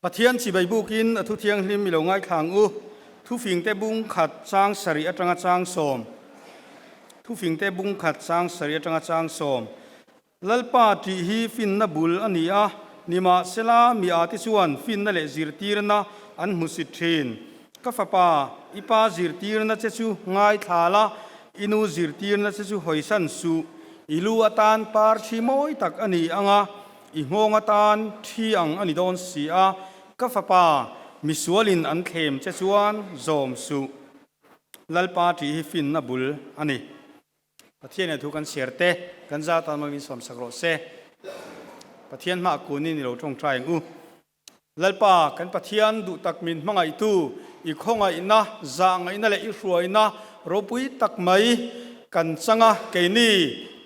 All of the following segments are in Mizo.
Pathian chibai bukin a thu thianghlim i lo ngaithla ang u. Thufingte bung khat chang sarih atanga chang sawm. Thufingte bung khat chang sarih atanga chang sawm. Lalpa tih hi finna bul a ni a, nimahsela mi ate chuan finna leh zirtirna an hmusit thin. Ka fapa, i pa zirtirna che chu ngaithla la, i nu zirtirna che chu hawisan suh. I lu atan par thi mawi tak a ni ang a, i nghawng atan thi ang a ni dawn si a. Ka fapa, misualin an thlem che chuan zawm suh. Lalpa tih hi finna bul a ni. Pathian in thu kan chhiar te, kan za tan mawmin sawmsak rawh se. Pathian hmah kunin i lo tawngtai ang u. Lalpa, kan Pathian duh tak min hmangaihtu, i khawngaihna, zahngaihna leh i hruaina ropui tak mai kan chang a, keini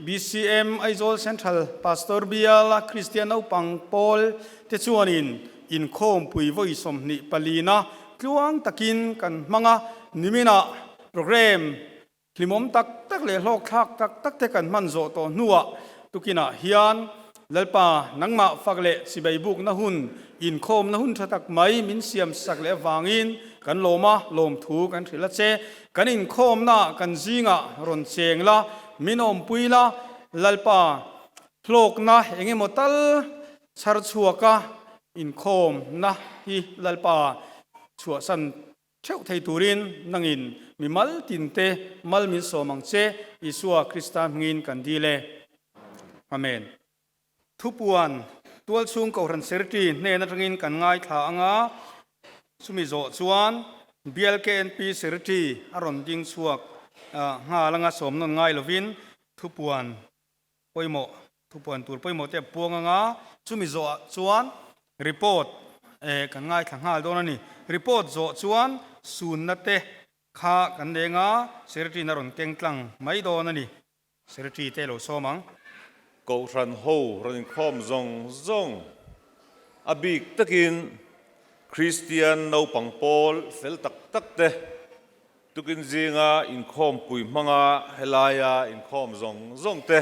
BCM Aizawl Central Pastor Biala Kristian naupang pawl te chuanin inkhawmpui vawi 24 na tluang takin kan hmang a, niminah program Hlimawm tak tak leh hlawkthlak tak tak te kan hman zawh tawh hnuah tukinah hian Lalpa nangmah fak leh chibai bukna hun, inkhawmna hun tha tak mai min siam sak leh avangin kan lawm a, lawmthu kan hrilh a che. Kan inkhawmnaah kan zingah rawn cheng la, min awmpui la, Lalpa hlawkna eng emaw tal chhar chhuaka inkhawmna hi Lalpa chhuahsan Theuh thei turin nangin mi mal tinte mal min sawm ang che, Isua Krista hmingin kan dil e. Amen. Thupuan, Tualchhung Kohhran Secretary hnen atangin kan ngaithla ang a, chumi zawh chuan Bial KNP Secretary a rawn ding chhuak nghal anga sawm nawn ngai lovin thupuan pawimawh, thupuan tur pawimawh te a puang ang a, chumi zawhah chuan report eh kan ngaithla nghal dawn a ni. Report zawh chuan sunna te kha kan leng a, Secretary in a rawn keng tlang mai dawn a ni. Secretary te lo sawm ang. Kohhran ho rawn inkhawm zawng zawng a bik takin Kristian naupang pawl fel tak tak te Tukin zinga inkhawmpui hmanga helaia inkhawm zawng zawng te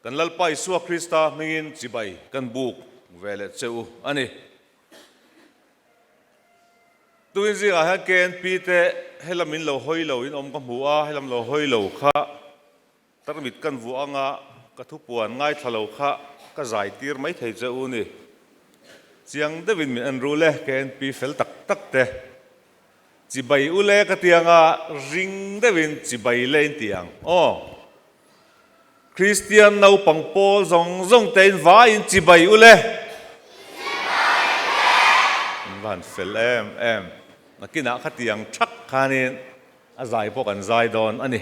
kan Lalpa Isua Krista hmingin chibai kan buk ve leh che u a ni. Tukin zingah hian KNP te helam in lo hawi lo in awm ka hmu a, helam lo hawi lo kha tarmit kan vuah anga ka thupuan ngaithla lo kha ka zai tir mai thei che u ni. Chiang deuhin min en rul e KNP fel tak tak te. Chibai ule ka ti anga ring deuhin chibai le in ti ang aw. Kristian naupang pawl zawng zawng te in vaiin chibai ule. In va han fel em em. Nakinah kha ti ang thak khanin a zai pawh kan zai dawn a ni.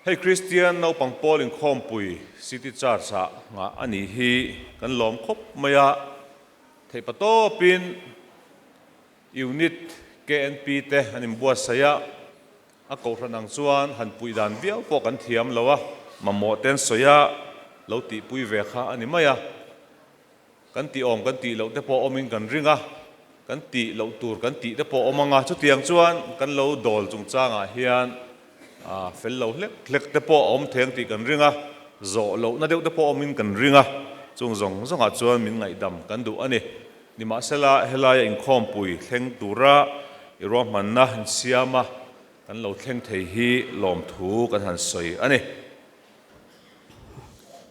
Hei Kristian naupang pawl inkhawmpui City Church ah nghah a nih hi kan lawm khawp mai a. Theihpa tawpin Unit KNP te an inbuatsaih a, a kohhran ang chuan han puih dan viau pawh kan thiam lo a, mamawh te an sawi a, lo tihpui ve kha a ni mai a. Kan tih awm kan tih loh te pawh awmin kan ring a, kan tih loh tur kan tih te pawh awm ang a, chutiang chuan kan lo dawl chungchangah hian fel lo hlek hlek te pawh a awm thei ang tih kan ring a, zawh lohna deuh te pawh awmin kan ring a, chung zawng zawngah chuan min ngaihdam kan duh a ni. Nimahsela, helaia inkhawmpui thleng tura i ruahmanna insiama kan lo thleng thei hi lawmthu kan han sawi a ni.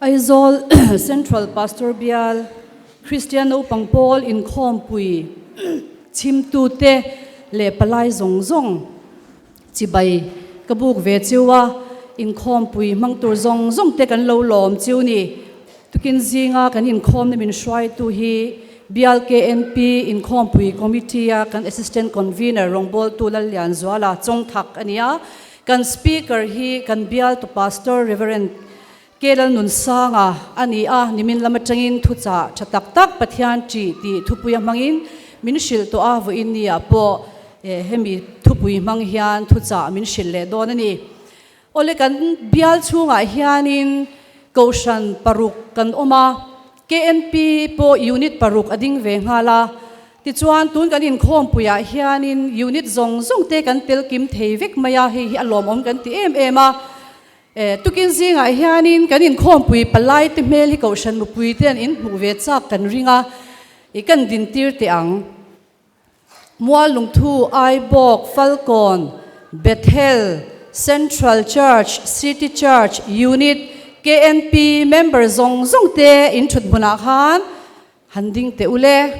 Aizawl Central Pastor Bial Kristian naupang pawl inkhawmpui chhimtute leh palai zawng zawng chibai ka buk ve chiu a, inkhawmpui hmang tur zawng zawng te kan lo lawm chiu ni. Tukin zinga kan inkhawmna min hruaitu hi Bial KNP inkhawmpui Committee a kan Assistant Convener rawngbawltu Lallianzuala Chawngthak a ni a. Kan Speaker hi kan bialtu Pastor Rev. K. Lalnunsanga a ni a, nimin lam atangin thuchah tha tak tak Pathian ṭih tih thupuia hmangin min hrilh tawh a, vawiin ni ah pawh hemi thupui hmang hian thuchah min hrilh leh dawn a ni. Awle kan bial chhungah hianin Kohhran paruk kan awm a, KNP pawh unit paruk a ding ve nghal a, tichuan tun kan inkhawmpuiah hianin unit zawng zawng te kan tel kim thei vek mai a, hei hi a lawmawm kan ti em em a. Tukin zingah hianin kan inkhawmpui palai te hmel hi Kohhran mupui te an inhmuh ve chak kan ring a, i kan dintir teh ang. Mual Lungthu, Aibawk, Falkawn, Bethel, Central Church, City Church, Unit, KNP member zawng zawng te in thut hmunah khan han ding teh ule.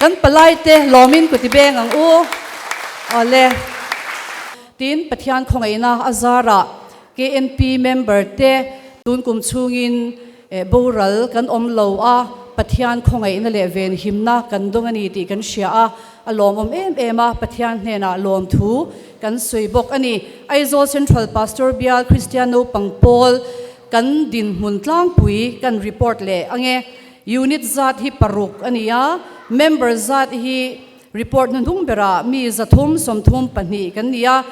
Kan palai te lawmin ku ti beng ang u. Awle. Tin, Pathian khawngaihna a zarah KNP member te tun kum chhungin boral kan awm lo a, Pathian khawngaihna leh venhimna kan dawng a ni tih kan hria a, a lawmawm em em a, Pathian hnenah lawmthu kan sawi bawk a ni. Aizawl Central Pastor Bial Kristian Naupang Pawl kan dinhmun tlangpui kan report leh ange. Unit zat hi paruk a ni a, member zat hi report hnuhnung berah mi 332 kan ni a.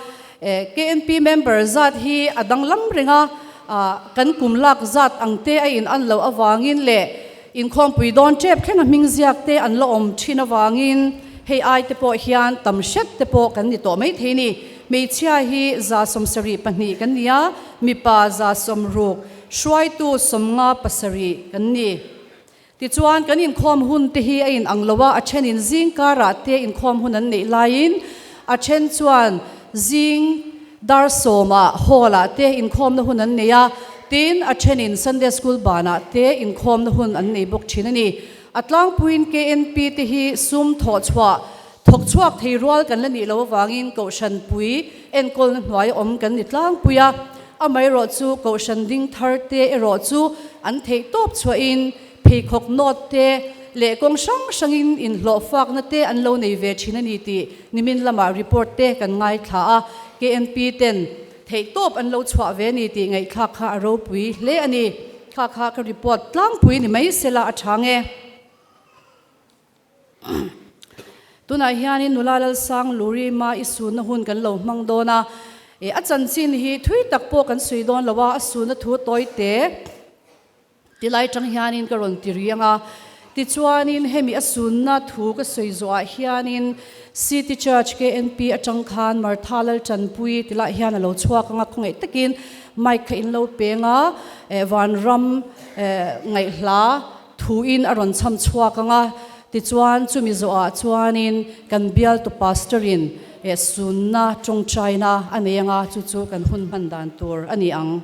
KNP member zat hi a danglam reng a, kan kum lak zat ang te a in an loh avangin leh inkhawmpui dawn tep thleng a hming ziak te an la awm thin avangin hei ai te pawh hian tam hret te pawh kan ni tawh maithei ni. Hmeichhia hi 72 kan ni a, mipa 60. Hruaitu 57 kan ni. Tichuan, kan inkhawm hun te hi a inang lo a, a thenin zing karah te inkhawm hun an neih laiin a then chuan zing dar sawmah hall-ah te inkhawmna hun an nei a, tin a thenin Sunday School banah te inkhawmna hun an nei bawk thin a ni. A tlangpuiin KNP te hi sum thawhchhuah thawk chhuak thei rual kan la nih loh avangin Kohhran pui enkawlna hnuai awm kan ni tlangpui a, amaherawh chu Kohhran ding thar te erawh chu an theih tawp chhuahin pheikhawk nawt te leh kawng hrang hrangin inhlawh fakna te an lo nei ve thin a ni tih nimin lamah report te kan ngaithla a, KNP ten theih tawp an lo chhuah ve a ni tih ngaihthlak kha a ropui hle a ni. Kha kha ka report tlangpui ni mai sela a tha nge. Tunah hianin nula Lalsang Luri ma i sunna hun kan lo hmang dawn a, e a chanchin hi thui tak pawh kan sawi dawn lo a, a sunna thu tawi te tilai tang hianin ka rawn ti riang a. Tichuanin hemi a sunna thu ka sawi zawhah hianin City Church KNP atang khan Martha Laltanpui tilai hian a lo chhuak ang a, khawngaih takin mic kha in lo peng a, e vanram ngaihhla Thuin a rawn chham chhuak ang a, tichuan chumi zawhah chuanin kan bialtu pastor-in sunna tawngtaina a nei ang a, chu chu kan hun hman dan tur a ni ang.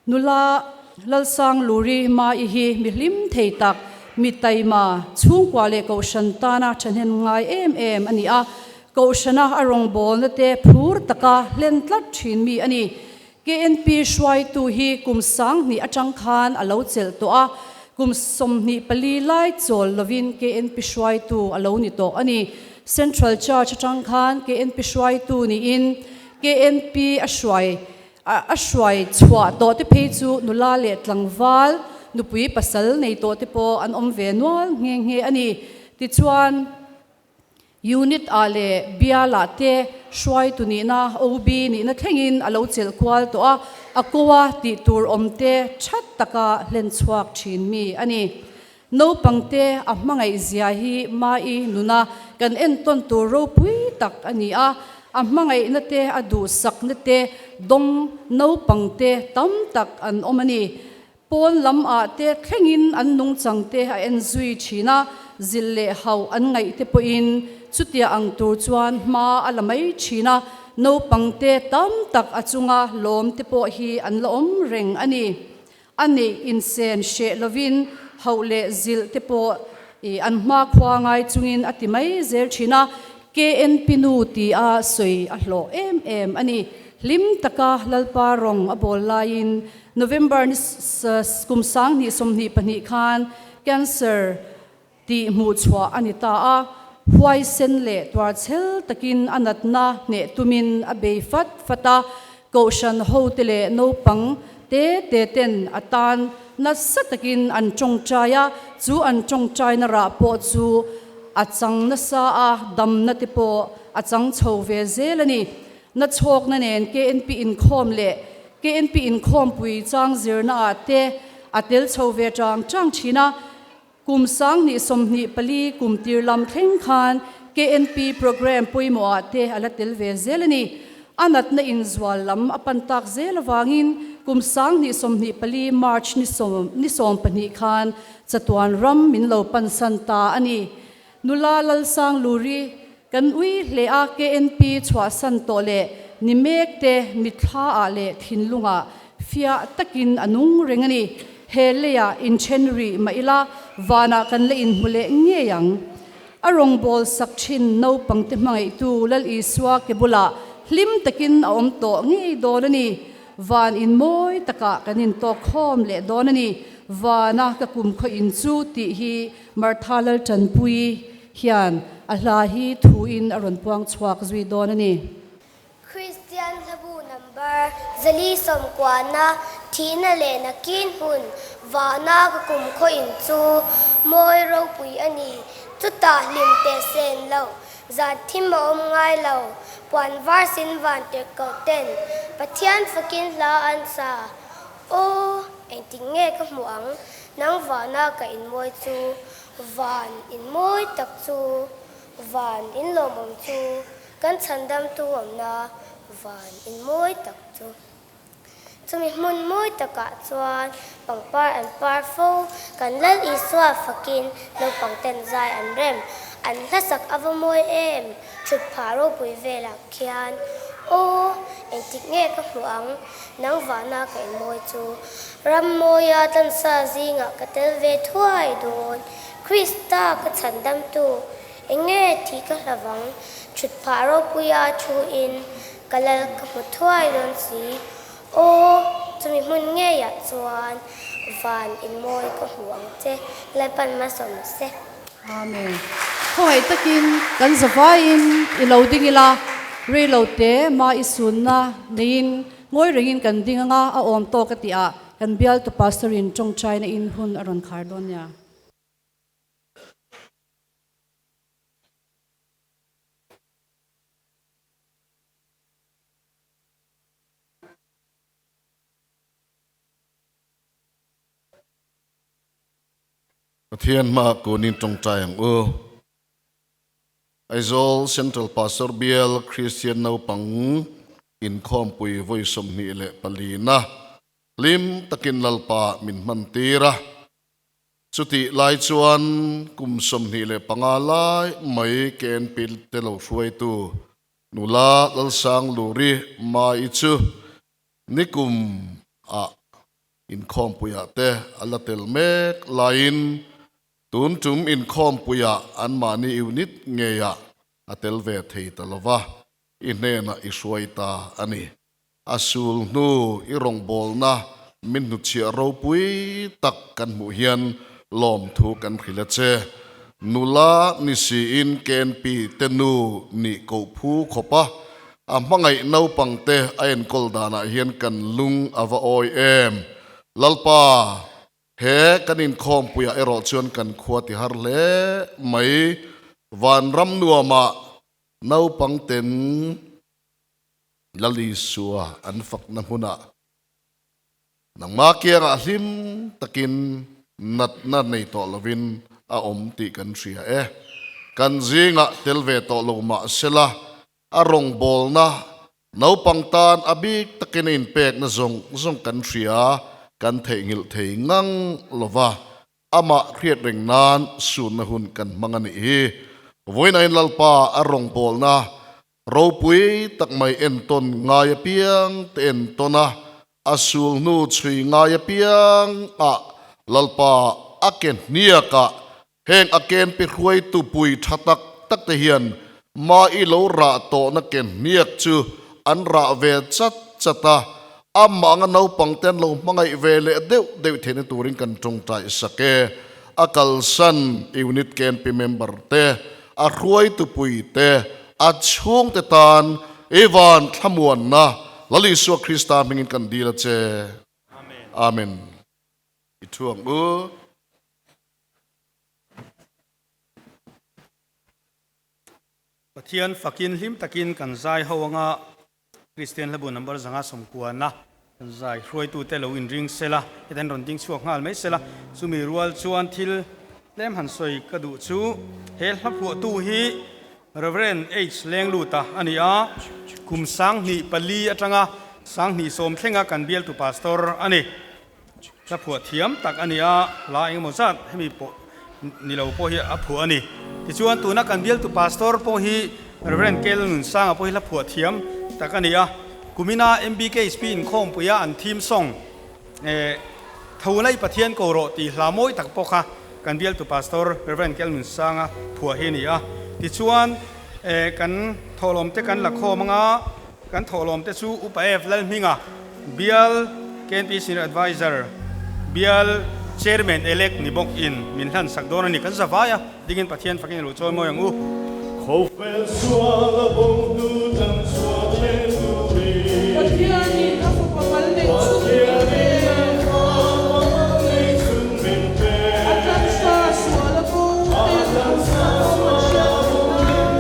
Nula Lalsang Luri Mai hi mi hlim thei tak, mi taima, chhungkua leh kohhran tana thahnem ngai em em a ni a, kohhrana a rawngbawlna te phur taka hlen tlat thin mi a ni. KNP hruaitu hi kum 2000 atang khan a lo chelh tawh a, kum 24 lai chawl lovin KNP hruaitu a lo ni tawh a ni. Central Church atang khan KNP hruaitu niin KNP a hruai a hruai chhuah tawh te phei chu nula leh tlangval nupui pasal nei tawh te pawh an awm ve nual nghe nghe a ni. Tichuan. Unit ah leh bial ah te hruaitu nihna, OB nihna thlengin a lo chelh kual tawh a, a ko a tih tur awm te that taka hlen chhuak thin mi a ni. Naupang te a hmangaih zia hi Mai nuna kan entawn tur ropui tak a ni a, a hmangaihna te a duhsakna te dawng naupang te tam tak an awm a ni. Pawn lam ah te thlengin an nungchang te a en zui thin a, zilh leh hauh an ngaih te pawhin chutia ang tur chuan hma a la mai thin a, naupang te tam tak a chunga lawm te pawh hi an la awm reng a ni. A neih insen hreh lovin hauh leh zilh te pawh an hma khua ngai chungin a ti mai zel thin a, KNP nu ti a sawi a hlawh em em a ni. Hlim taka Lalpa rawng a bawl laiin November ni kum 2022 khan cancer tih hmuhchhuah a ni ta a, huaisen leh tuarchhel takin a natna hneh tumin a bei fat fat a, kohhran hote leh naupang te te ten a tan nasa takin an tawngtai a, chu an tawngtaina rah pawh chu a chang nasa a, damna te pawh a chang chho ve zel a ni. Na chhawkna nen KNP inkhawm leh KNP inkhawmpui chang zirna ah te a tel chho ve chang chang thin a, kum 2024 kum tir lam thleng khan KNP programme pawimawh ah te a la tel ve zel a ni. A natna inzual lam a pan tak zel avangin kum 2024 March ni ni 12 khan chatuan ram min lo pansan ta a ni. Nula Lalsang Luri, kan ui hle a KNP chhuahsan tawh leh ni mek te mitthla ah leh thinlungah fiah takin a nung reng a ni. He leiah inthen rih mah ila vanah kan la inhmu leh ngei ang. A rawngbâwl sak ṭhin naupangte hmangaihtu Lal Isua ke bulah hlim takin a awm tawh ngei dawn a ni. Van in mawi takah kan intawk khawm leh dawn a ni. Vana ka kumkhaw in chu tih hi Martha Lalṭanpuii hian a hla hi thuin a rawn puang chhuak zui dawn a ni. Kristian hlabu number 490 thihna leh nakin hun vahna ka kumkhaw in chu mawi ropui a ni. Chutah hlim teh sen loh zat thim a awm ngai lo. Puan var sin van tirh koh ten Pathian fakin hla an sa. Aw, engtik nge ka hmuh ang? Nang vahna ka inmawi chu van inmawi tak chu van inlawmawm chu. Kan chhandamtu awmna van in mawi tak chu. Chumi hmun mawi takah chuan pangpar an par fo, kan Lal Isua fakin naupangten zai an rem. An hlasak a va mawi em? Thut phah ropui velah khian, Aw, engtik nge ka hmuh ang? Nang vahna ka in mawi chu. Ram mawia tlansa zingah ka tel ve thuai dawn. Krista ka chhandamtu. Eng nge tih ka hlavang, thut phah ropuia thu in ka lal ka hmu thuai dawn si. Aw, chumi hmun ngeiah chuan van in mawi ka hmu ang che, Lalpan malsawm se. Amen. Khawngaih takin kan zavaiin i lo ding ila, rei lo te ma i sunna neiin ngawi rengin kan ding anga a awm tawk a tihah kan bialtu Pastor in tawngtaina in hun a rawn khar dawn nia. Pathian hmaah kunin tawngtai ang u. Aizawl Central Pastor Bial Kristian naupang inkhawmpui vawi 24 na hlim takin Lalpa min hmantir a. Chutih lai chuan kum 25 lai mai KNP te lo hruaitu nula Lalsang Luri Mai chu nikum ah inkhawmpuiah te a la tel mek laiin tun tum inkhawmpuiah anmahni unit ngeiah a tel ve thei ta lova, i hnenah i hruai ta a ni. A sul hnu i rawngbawlna min hnutchhiah ropui tak kan hmuh hian lawmthu kan hrilh a che. Nula ni siin KNP te nu nih koh phu khawp a, a hmangaih naupang te a enkawl danah hian kan lung a va awi em. Lalpa, he kan inkhawmpuiah erawh chuan kan khua ti har hle mai. Vanram nuamah naupang ten. Lalisua an fakna hmunah nangmah kiangah hlim takin natna nei tawh lovin a awm tih kan hria e. Kan zingah tel ve tawh lo mah sela, a rawngbawlna naupang tan a bik takin a inpekna zawng zawng kan hria, kan theihnghilh thei ngang lova, amah hriat reng nan sunna hun kan hmang a nih hi. Vawiinain Lalpa a rawngbawlna Ropui tak mai entawn ngai apiang te entawn a, a sul hnu chhui ngai apiang ah Lalpa a ke hniak ah heng a kenpi hruaitu pui tha tak tak te hian ma i lo rah tawhna ke hniak chu an rah ve chat chat a, amah anga naupang te an lo hmangaih ve leh deuh deuh theihna turin kan tawngtai sak e. A kalsan unit kenpi member te A hruaitupuite, a chhungte tan i van thlamuanna Lal Isua Krista hmingin kan dil a che. Amen. I thu ang u. Pathian fakin hlim takin kan zai ho anga Kristian hlabu number 190 kan zai hruaitute lo inring sela, heta an rawn ding chhuak nghal mai sela. Chumi rual chuan thil tlem han sawi ka duh chu he hla phuahtu hi. Rev. H. Lengluta a ni a, kum 2004 atanga 2010 thlenga kan bialtu pastor a ni. Hla phuah thiam tak a ni a, hla engemaw zat hemi pawh ni lo pawh hi a phuah a ni. Tichuan tuna kan bialtu pastor pawh hi Rev. Kel Nunsanga pawh hi hla phuah thiam tak a ni a, kumina MBKHP inkhawmpuia an theme song Tho Lai Pathian Ko Rawh tih hla mawi tak pawh kha kan bialtu Pastor Rev. Kel Nunsanga phuah hi a ni a. Tichuan kan thawhlawmte kan la khawm anga kan thawhlawmte chu Upa F. Lalhminga, Bial KNP Senior Adviser, Bial Chairman Elect ni bawk in min hlan sak dawn a ni. Kan za vai a, dingin Pathian fakin i luh chawi mawi ang u. Khawvel sual a bawng hnu tlang chhuak leh turin. Pathianin a fapa mal neih chhun min pe. A tlansa sual a bo ten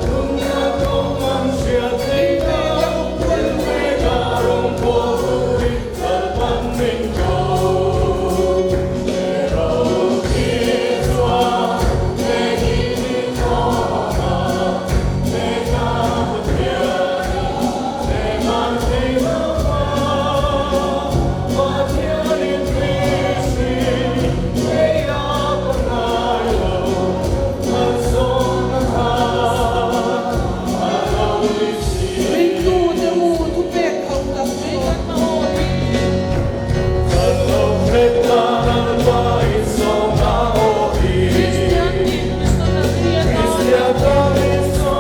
nunna kawng an hriat theih nan. Inpek a rawng bawl turin. Ringtute u thupek khauh tak mai kan mamawh hi. Kristian nih missionary atan ka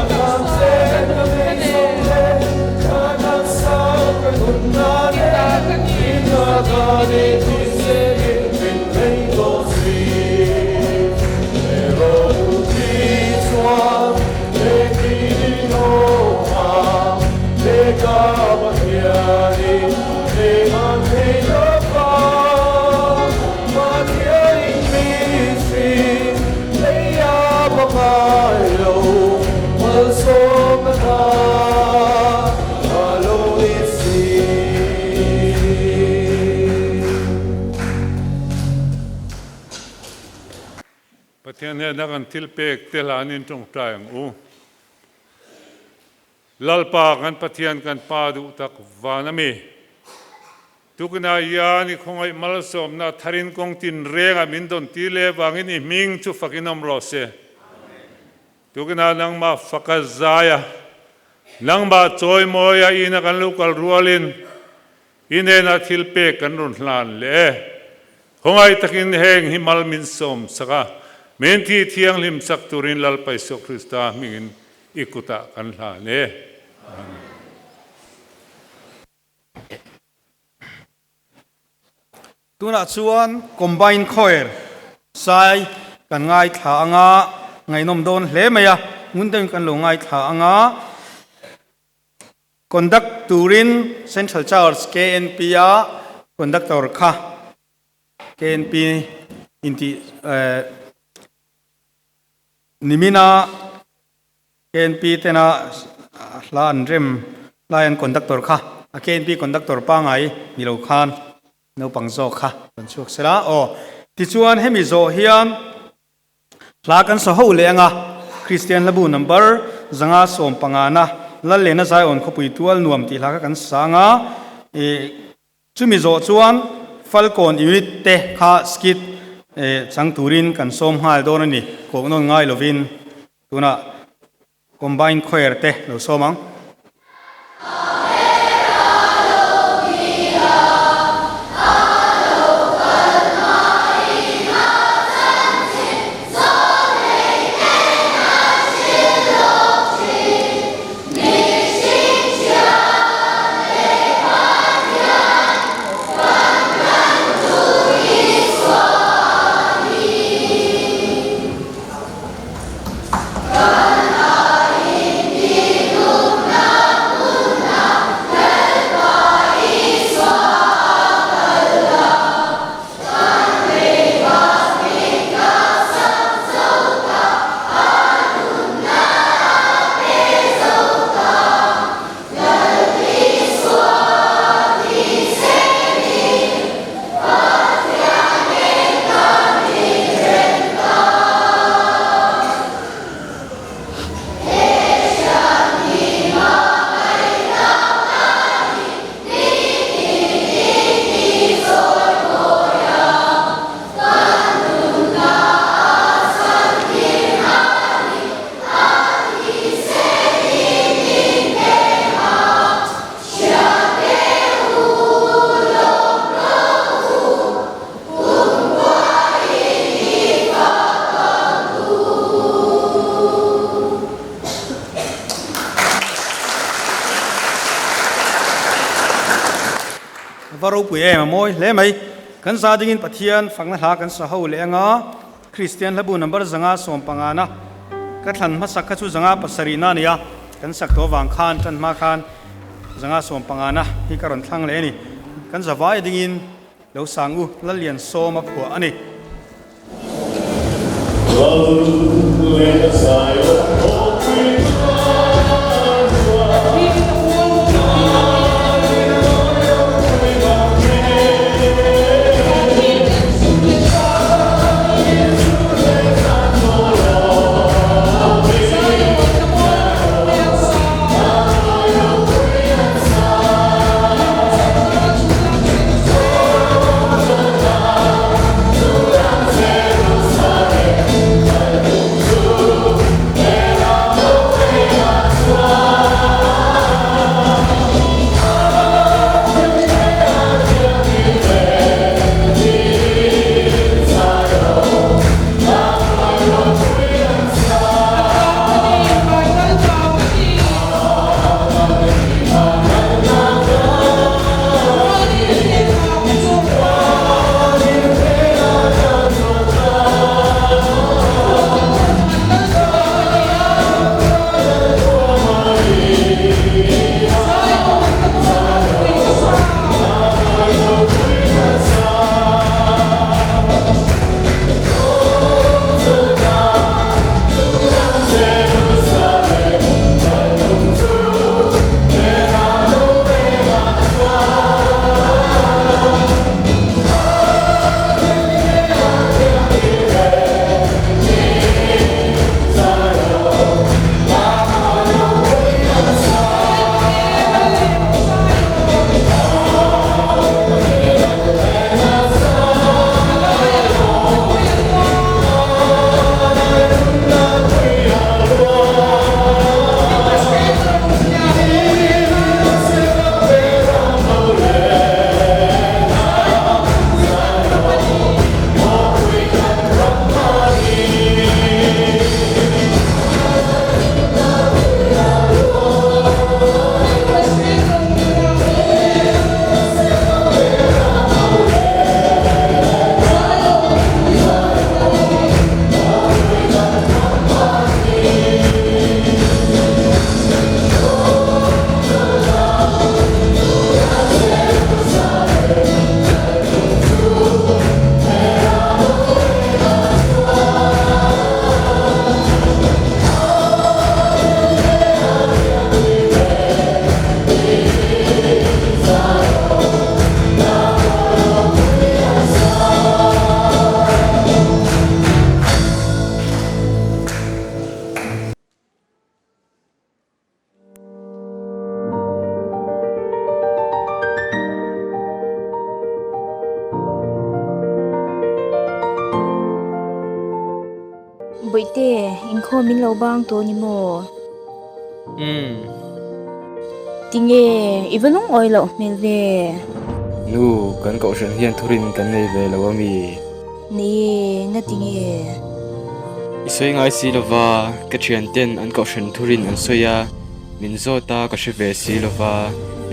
hlan che ka neih zawng leh ka taksa ka nun ka nen. I ta ka ni ti Pathian hnena kan thil pek te hlanin tawngtai ang u. Lalpa kan Pathian kan Pa duh tak van a mi. Tukina hian i khawngaih malsawmna tharin kawng tinrengah min dawn tir leh avangin i hming chu fakin awm rawh se. Tukina nangmah faka zaia, nangmah chawimawia ina kan lo kal rualin i hnenah thil pek kan rawn hlan leh e. Khawngaih takin heng hi mal min sawm sak a, min thi thianghlim sak turin Lalpa Isua Krista hmingin i kutah kan hlan e. Amen. Tunah chuan Combine Choir sai kan ngaithla anga ngaihnawm dawn hle mai a, ngun deuhin kan lo ngaithla anga Conduct turin Central Church KNP a Conductor kha KNP intih nimina KNP tena hla an rem lai an conductor kha a KNP conductor pangai ni lo khan naupang zawk kha kan chhuak sela aw tichuan hemi zawh hian hla kan sa ho leh anga Kristian hlabu number 115 na Lallena Zion khawpui tual nuam tih hla kha kan sa anga ih Chumi zawh chuan Falkawn unit te kha skit chang turin kan sawm nghal dawn a ni, kawh nawn ngai lovin tunah Combine Choir te lo sawm ang. Ava ropui em a mawi hle mai. Kan za dingin Pathian fakna hla kan sa ho leh anga Kristian hlabu number 115 na ka thlan hmasak kha chu 107 na a ni a, kan sak tawh avang khan tan hma khan 115 na hi ka rawn thlang leh a ni. Kan za vai dingin lo sang u Lalliansawm a phuah a ni. Bawihte, inkhawm min lo bang tawh ni maw? Umm. Tinge, i va lungawi loh hmel ve? Nu, kan kohhran hian thurin kan nei ve lo a mi? Nei e, ngatinge? I sawi ngai si lova, ka thianten an kohhran thurin an sawi a, min zawt a ka hre ve si lova,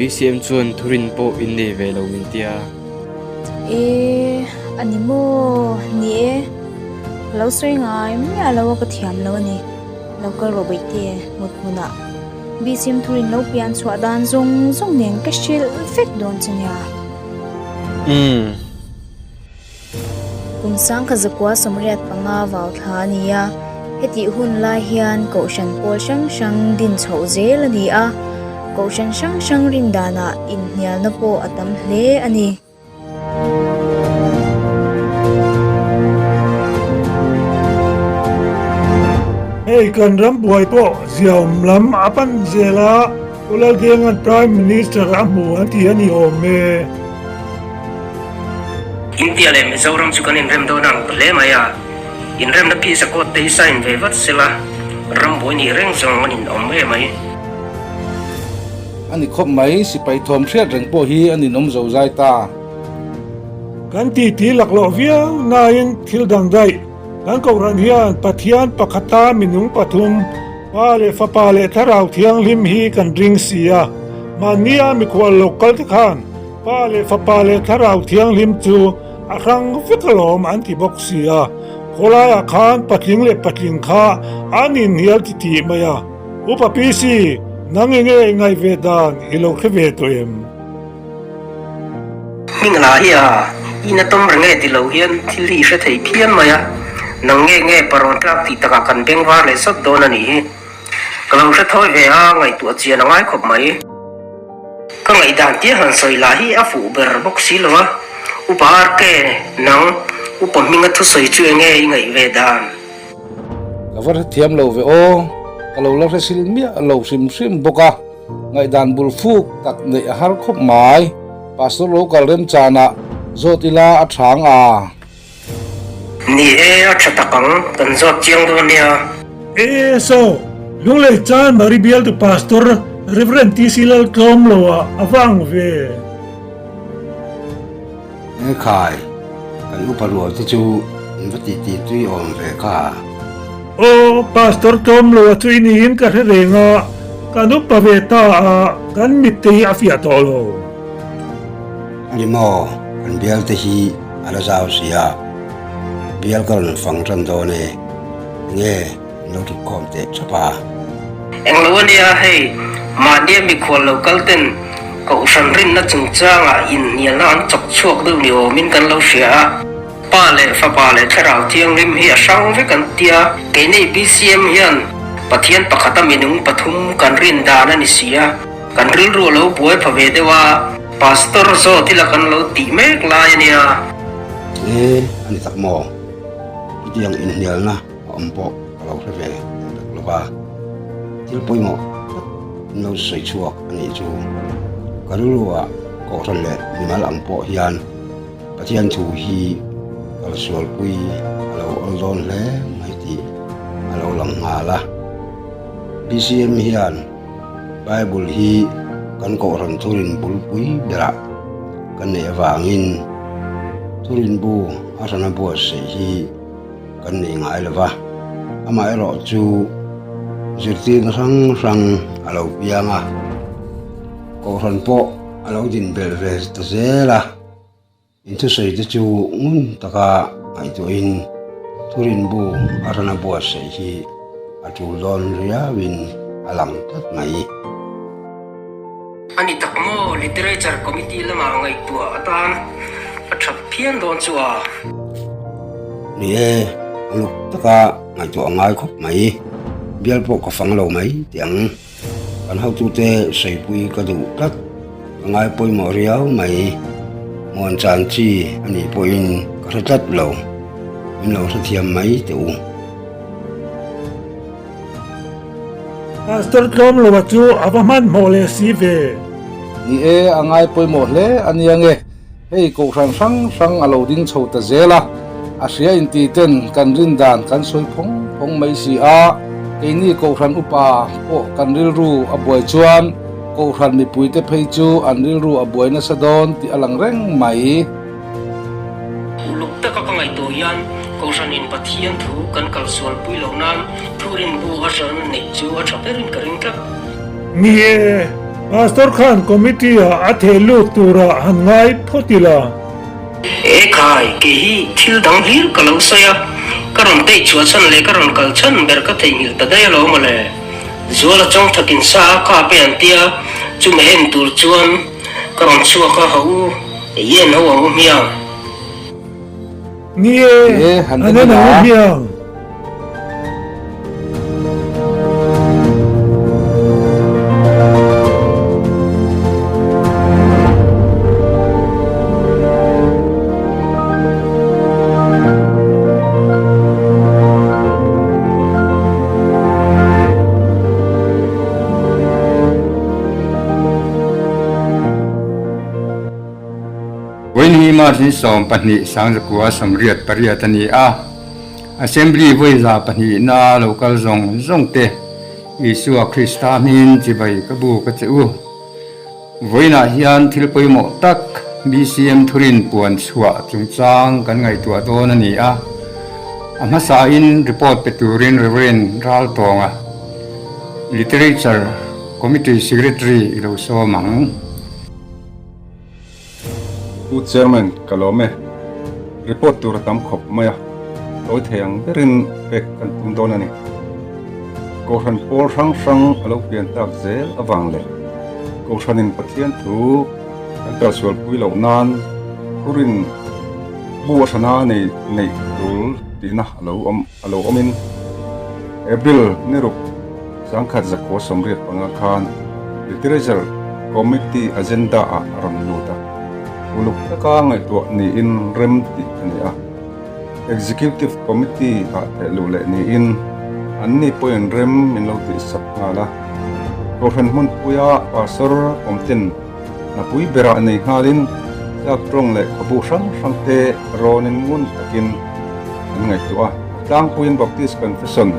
BCM chuan thurin pawh in nei ve lo min tia. E, a ni maw? Ni e, ka lo sawi ngai miah lo a ka thiam lo a ni. Lo kal rawh baihte, mut hmunah BCM thurin lo pian chhuah dan zawng zawng nen ka hrilh vek dawn che nia. Umm. Kum 1985 vau thla a ni a, hetih hun lai hian Kohhran pawl hrang hrang din chhoh zel a ni a, Kohhran hrang hrang rin danah inhnialna pawh a tam hle a ni. Hei kan ram buai pawh ziaawm lam a pan zel a, Pu Laldenga'n Prime Minister a hmu an ti a ni awm e. India leh Mizoram chu kan inrem dawn ang hle mai a, inremna peace accord te hi sign ve vat sela, ram buai nih reng zawng an inawm e mai. A ni khawp mai, sipai thawm hriat reng pawh hi a ninawm zo zai ta. Kan titi laklawh viau nain thil dang daih, kan Kohhran hian Pathian pakhata minung pathum, Pa leh Fapa leh Thlarau Thianghlim hi kan ring si a, mahnia mikhual lo kal te khan. Pa leh Fapa leh Thlarau Thianghlim chu a hrang vek alawm an ti bawk si a, khawlaiah khan patling leh patling kha an inhnial titih mai a. Upa PC, nang enge i ngaih ve dan i lo hre ve tawh em? Hming lah hi a in a tawm reng e ti lo hian thil hi i hre thei phian mai a, nang nge nge parawn tlak tih takah kan beng var leh sawt dawn a nih hi. Ka lo hre thawi ve a, ngaihtuah chian a ngai khawp mai. Ka ngaihdan tia han sawi lah hi a fuh ber bawk si lo a, Upa RK, nang Upa hminga thusawi chu enge i ngaih ve dan? Ka va hrethiam lo ve aw, ka lo la hresil miah lo hrim hrim bawk a, ngaihdan bul fuk tak neih a har khawp mai. Pastor lo kal remchanah zawt ila a tha ang a. Ni e, a tha tak ang, kan zawt chiang dawn nia. ASO, Lunglei Chan Mari Bialtu Pastor Rev. TC Laltlawmloa a va ang ve. He khai, kan upa rual te chu in va titi tui awm ve kha. Aw, Pastor Tlawmloa chu i niin ka hre reng a, kan upa ve ta a, kan mitte hi a fiah tawh lo. Ani maw, kan bial te hi a la zau si a, bial ka rawn fang tan dawn e, enge in lo thut khawm teh chap a. Englo ania hei, mahnia mikhual lo kal ten Kohhran rinna chungchangah inhnialna an chawk chhuak deuh ni awmin kan lo hria a, Pa leh Fapa leh Thlarau Thianghlim hi a hrang vek an tia, keini BCM hian Pathian pakhata minung pathum kan rin dan a ni si a, kan rilru a lo buai pha ve deuh a, Pastor zawt ila kan lo tih mek lai a nia. E, a ni tak maw? Chutiang inhnialna a awm pawh ka lo hre ve leh tak lo va, thil pawimawh tak in lo sawi chhuak a nih chu. Ka rilruah Kohhran leh mimal ang pawh hian Pathian thu hi kalsualpui a lo awl dawn hle mai tih a lo lang nghal a. BCM hian Bible hi kan Kohhran thurin bulpui berah kan neih avangin thurin bu a hrana buatsaih hi kan nei ngai lo va, amaherawh chu zirtirna hrang hrang a lo piang a, Kohhran pawh a lo din belh ve ta zel a, inthusawi te chu ngun taka ngaihtuahin thurinbu a rana buatsaih hi a tul dawn riauin a lang tlat mai. A ni tak maw, Literature Committee lamah ngaihtuah atan a that phian dawn chu a. Ni e, uluk taka ngaihtuah a ngai khawp mai. Bial pawh ka fang lo mai tih ang. Kan hotute sawipui ka duh tlat. Ka ngai pawimawh riau mai. Muan chan chi a nih pawhin ka hre tlat lo. Min lo hrethiam mai teh u. Pastor Tlawmloa chu a va hmanhmawh leh si ve. Ni e, a ngai pawimawh hle a nia nge, hei kohhran hrang hrang a lo ding chho ta zel a, a hria inti ten kan rin dan kan sawi phawng phawng mai si a, keini kohhran upa pawh kan rilru a buai chuan kohhran mipuite phei chu an rilru a buai nasa dawn tih a lang reng mai. Uluk taka ka ngaihtuah hian Kohhranin Pathian thu kan kalsual pui loh nan thurin bu a hran neih chu a tha berin ka ring tlat. Ni e, Pastor khan committee ah a theh lut turah han ngai phawt ila. E khai, kei hi thil dang hlir ka lo sawi a, ka rawn peih chhuah chhan leh ka rawn kal chhan ber ka theihnghilh ta daih alawm mawle. Zuala chawng thakin sa a kap e an tia, chumi en tur chuan ka rawn chhuak a, ha u. I en ho ang u hmiang. Ni e, han en ang u hmiang. Vawiin hi March ni 12 sangzakua 88 a ni a, Assembly vawi 200 na lo kal zawng zawng te Isua Krista hmingin chibai ka bu ka che u. Vawiinah hian thil pawimawh tak BCM thurin puan chhuah chungchang kan ngaihtuah dawn a ni a, a hmasain report pe turin Rev. Raltawnga Literature Committee Secretary i lo sawm ang. Pu Chairman, ka lawm e. Report tur a tam khawp mai a, tawi thei ang berin pek kan tum dawn a ni. Kohhran pawl hrang hrang a lo pian tak zel avang leh Kohhranin Pathian thu kan kalsualpui loh nan thurin bu a hrana nei neih tul tihna a lo awm a lo awmin April ni ruk sangkhat zakua 85 khan Literature Committee agenda ah a rawn lut a, uluk taka ngaihtuah niin rem tih a ni a. Executive Committee ah theh luh leh niin anni pawhin rem min lo tih sak nghal a. Kohhran hmunpuia Pastor awmten hnapui berah nei nghalin tlak tawng leh khabu hrang hrang te rawnin ngun takin an ngaihtuah a. A tlangpuiin Baptist Confession,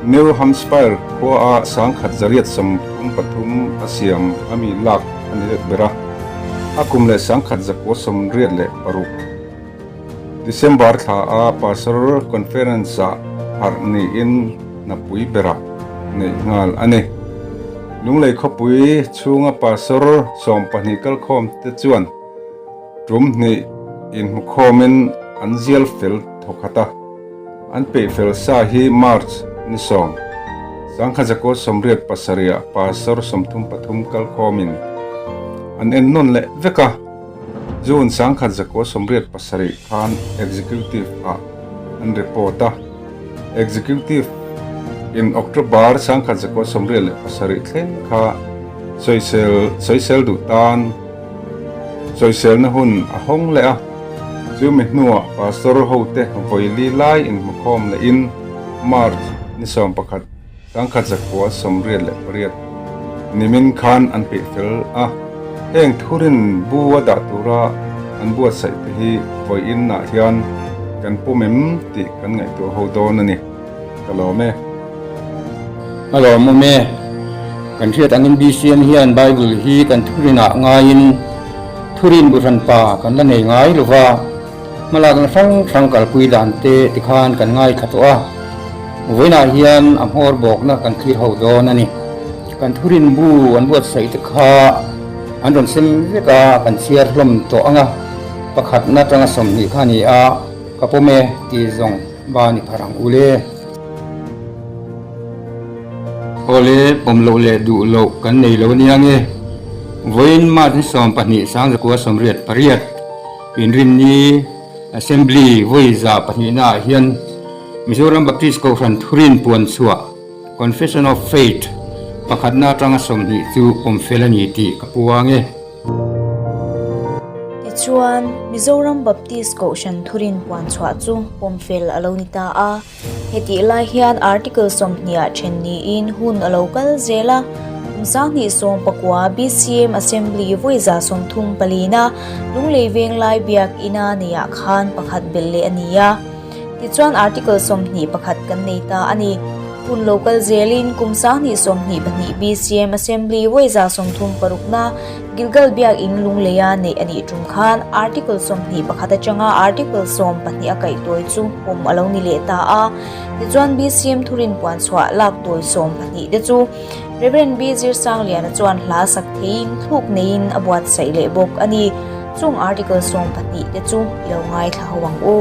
New Hampshire khua a 1933 a siam a mi lak a ni let ber a, a kum leh 1986. December thla a Pastor Conference ah harh niin hnapui berah neih nghal a ni. Lunglei khawpui chhunga Pastor 12 kalkhawm te chuan tum hnih inhmukhawmin an zial fel thawkhat a, an peih fel sa hi March ni 10, 1987 ah Pastor 33 kalkhawmin an ennawn leh vek a. June 1987 khan Executive ah an report a, Executive in October 1987 thleng kha sawisel sawisel duh tan sawiselna hun a hawng leh a, chumi hnuah Pastor hote vawili lai inhmukhawm lehin March ni 11 1988 nimin khan an peih fel a, heng thurin bu a dah tura an buatsaih te hi vawiin ah hian kan pawm em tih kan ngaihtuah ho dawn a ni. Ka lawm e. A lawmawm e. Kan hriat angin BCM hian Bible hi kan thurinah ngaiin thurin bu hranpa kan la nei ngai lova. Hmalakna hrang hrang kalpui dan te tikhan kan ngaithla tawh a, vawiinah hian a hmawr bawkna kan thlir ho dawn a ni. Kan thurin bu an buatsaih te kha an rawn sem vek a, kan chhiar hlawm tawh ang a, pakhatna atanga 20 kha a ni a, ka pawm e tih zawng ba ni phar ang u le. Awle, pawm loh leh duh loh kan nei lo ania nge. Vawiin March ni 12 1988. Inrinni Assembly vawi 200 ah hian Mizoram Baptist Kohhran Thurin puan chhuah, Confession of Faith, pakhatna atanga 20 chu awm fel a ni tih ka puang e. Tichuan, Mizoram Baptist Kohhran Thurin puan chhuah chu pawm fel a lo ni ta a. Hetih lai hian Article 20 ah then niin hun a lo kal zel a, kum 2019 BCM Assembly vawi 34 na Lunglei Venglai Biak Ina neiah khan pakhat belh leh a ni a. Tichuan Article 21 kan nei ta a ni. Hun lo kal zelin kum 2022 BCM Assembly vawi 36 na Gilgal Biak In Lungleia neih a nih tum khan Article 21 atanga Article 12 a kaihtawi chu pawm a lo ni leh ta a. Tichuan BCM thurin puan chhuah lak tawi 12 te chu Reverend B Zirsangliana chuan hla sak theiin thluk neiin a buatsaih leh bawk a ni. Chung Article 12 te chu i lo ngaithla ho ang u.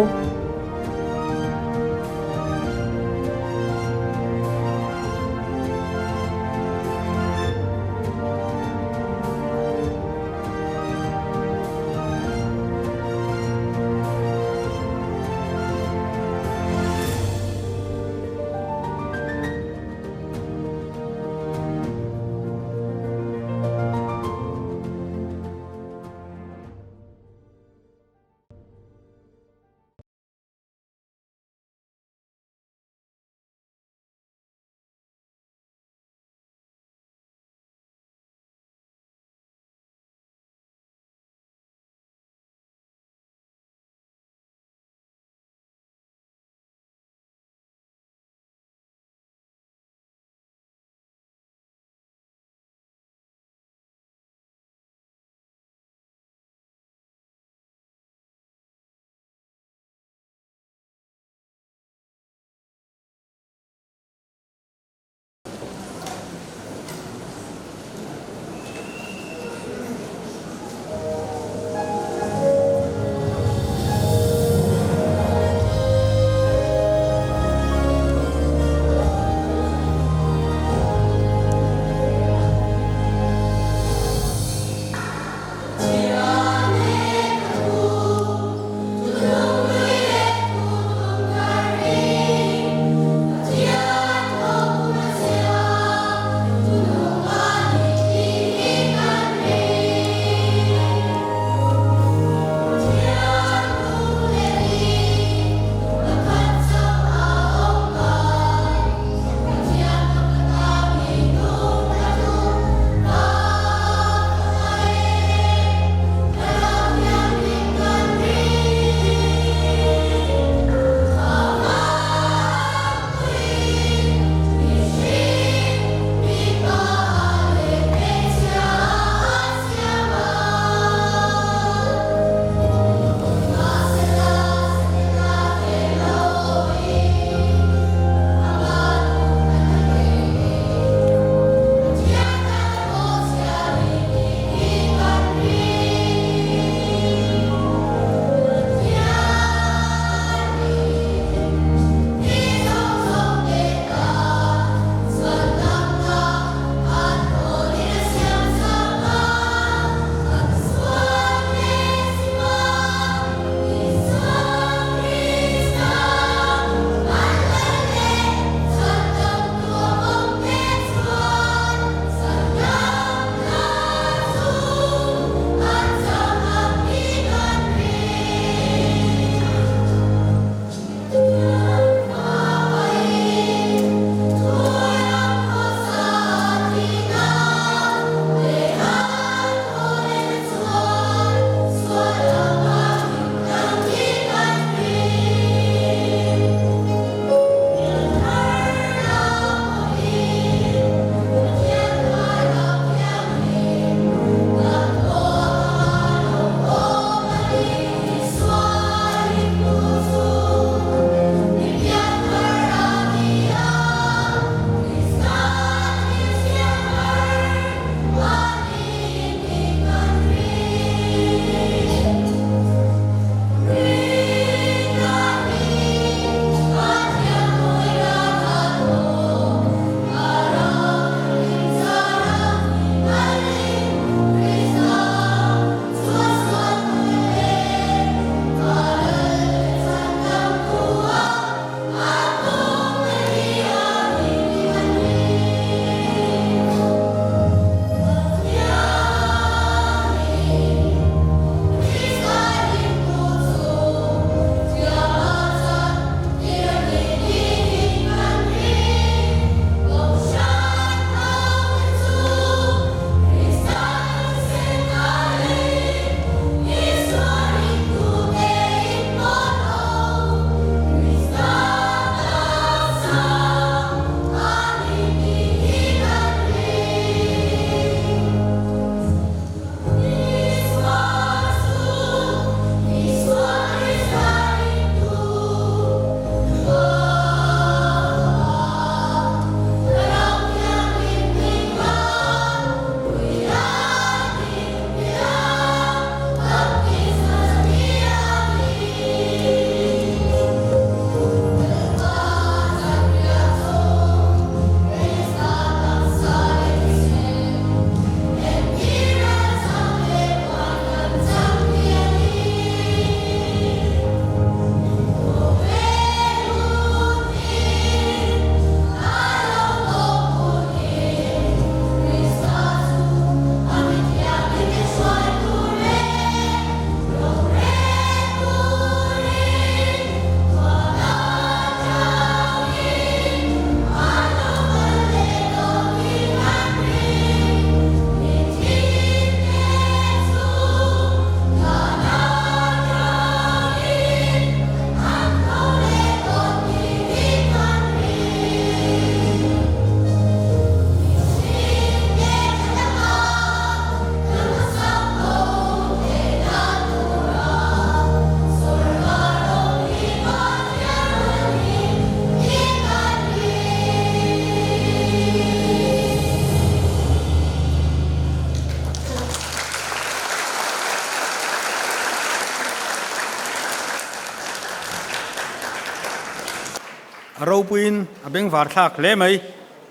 A ropuiin a bengvar thlak hle mai.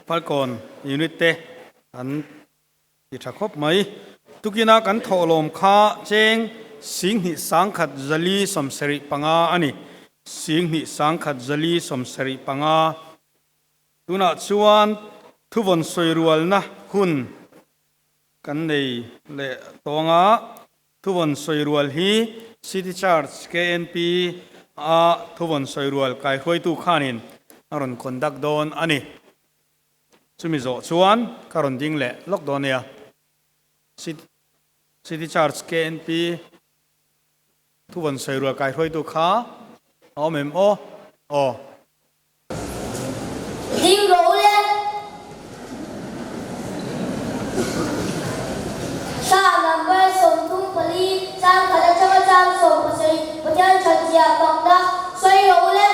Falkawn unit te an ti tha khawp mai. Tukina kan thawhlawm kha cheng Singhnih sangkhat zali sawmsarih panga a ni. Singhnih sangkhat zali sawmsarih panga. Tunah chuan thuvawn sawi rualna hun kan nei leh tawng a. Thuvawn sawi rual hi City Church KNP a thuvawn sawi rual kaihruaitu khanin a rawn conduct dawn a ni. Chumi zawh chuan ka rawn ding leh lawk dawn nia. City Church KNP thuvawn sawi rual kaihruaitu kha a awm em aw? Aw. Ding rawh u le. Thla number 34 chang khat atanga chang 17 Pathian that zia fakna sawi rawh u le.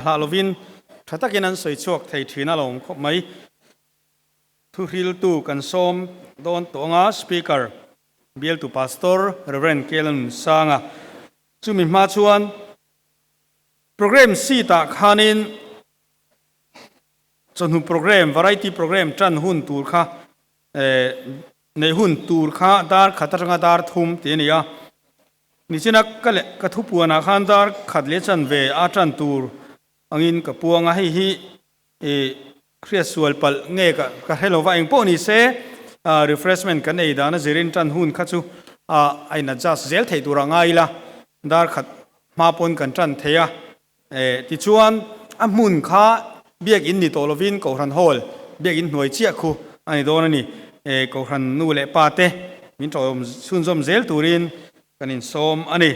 Hlah lovin tha takin an sawi chhuak thei thin a lawm khawp mai. Thuhriltu kan sawm dawn tawh anga Speaker bialtu Pastor Rev. Kellen Sanga chumi hma chuan Programme seat ah khanin chawhnu programme, variety programme tan hun tur kha neih hun tur kha dar khat atanga dar thum tih a ni a. Nichina ka leh ka thupuanah khan dar khat leh chanve a tan tur angin ka puang a, hei hi hriat sual palh nge ka ka hre lova engpawh ni se refreshment kan ei dana zirin tan hun kha chu a in adjust zel theih tur a ngai ila dar khat. Hma pawn kan tan thei a. Tichuan, a hmun kha biakinn ni tawh lovin Kohhran Hall, biakinn hnuai chiah khu a ni dawn a ni. Kohhran nu leh pa te min tawhawm chhunzawm zel turin kan insawm a ni.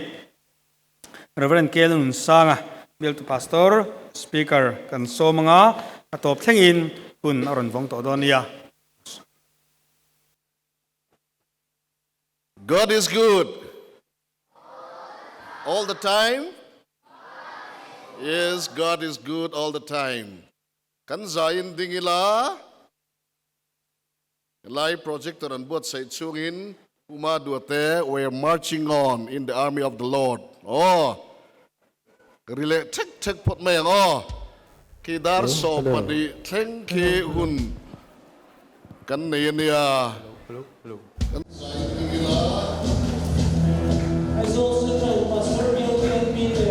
Rev. K. Nunsanga, Bialtu Pastor, Speaker kan sawm anga a tawp thlengin hun a rawn vawng tawh dawn nia. God is good all the time. Yes, God is good all the time. Kan zain ding ila lai projector an buatsaih chungin Puma Duate we are marching on in the army of the Lord. Oh, ri leh thek thek phawt mai ang aw. Khi dar 12 thleng khi hun kan nei a nia. Kan zai ding ila. Aizawl Central Pastor BLTNP te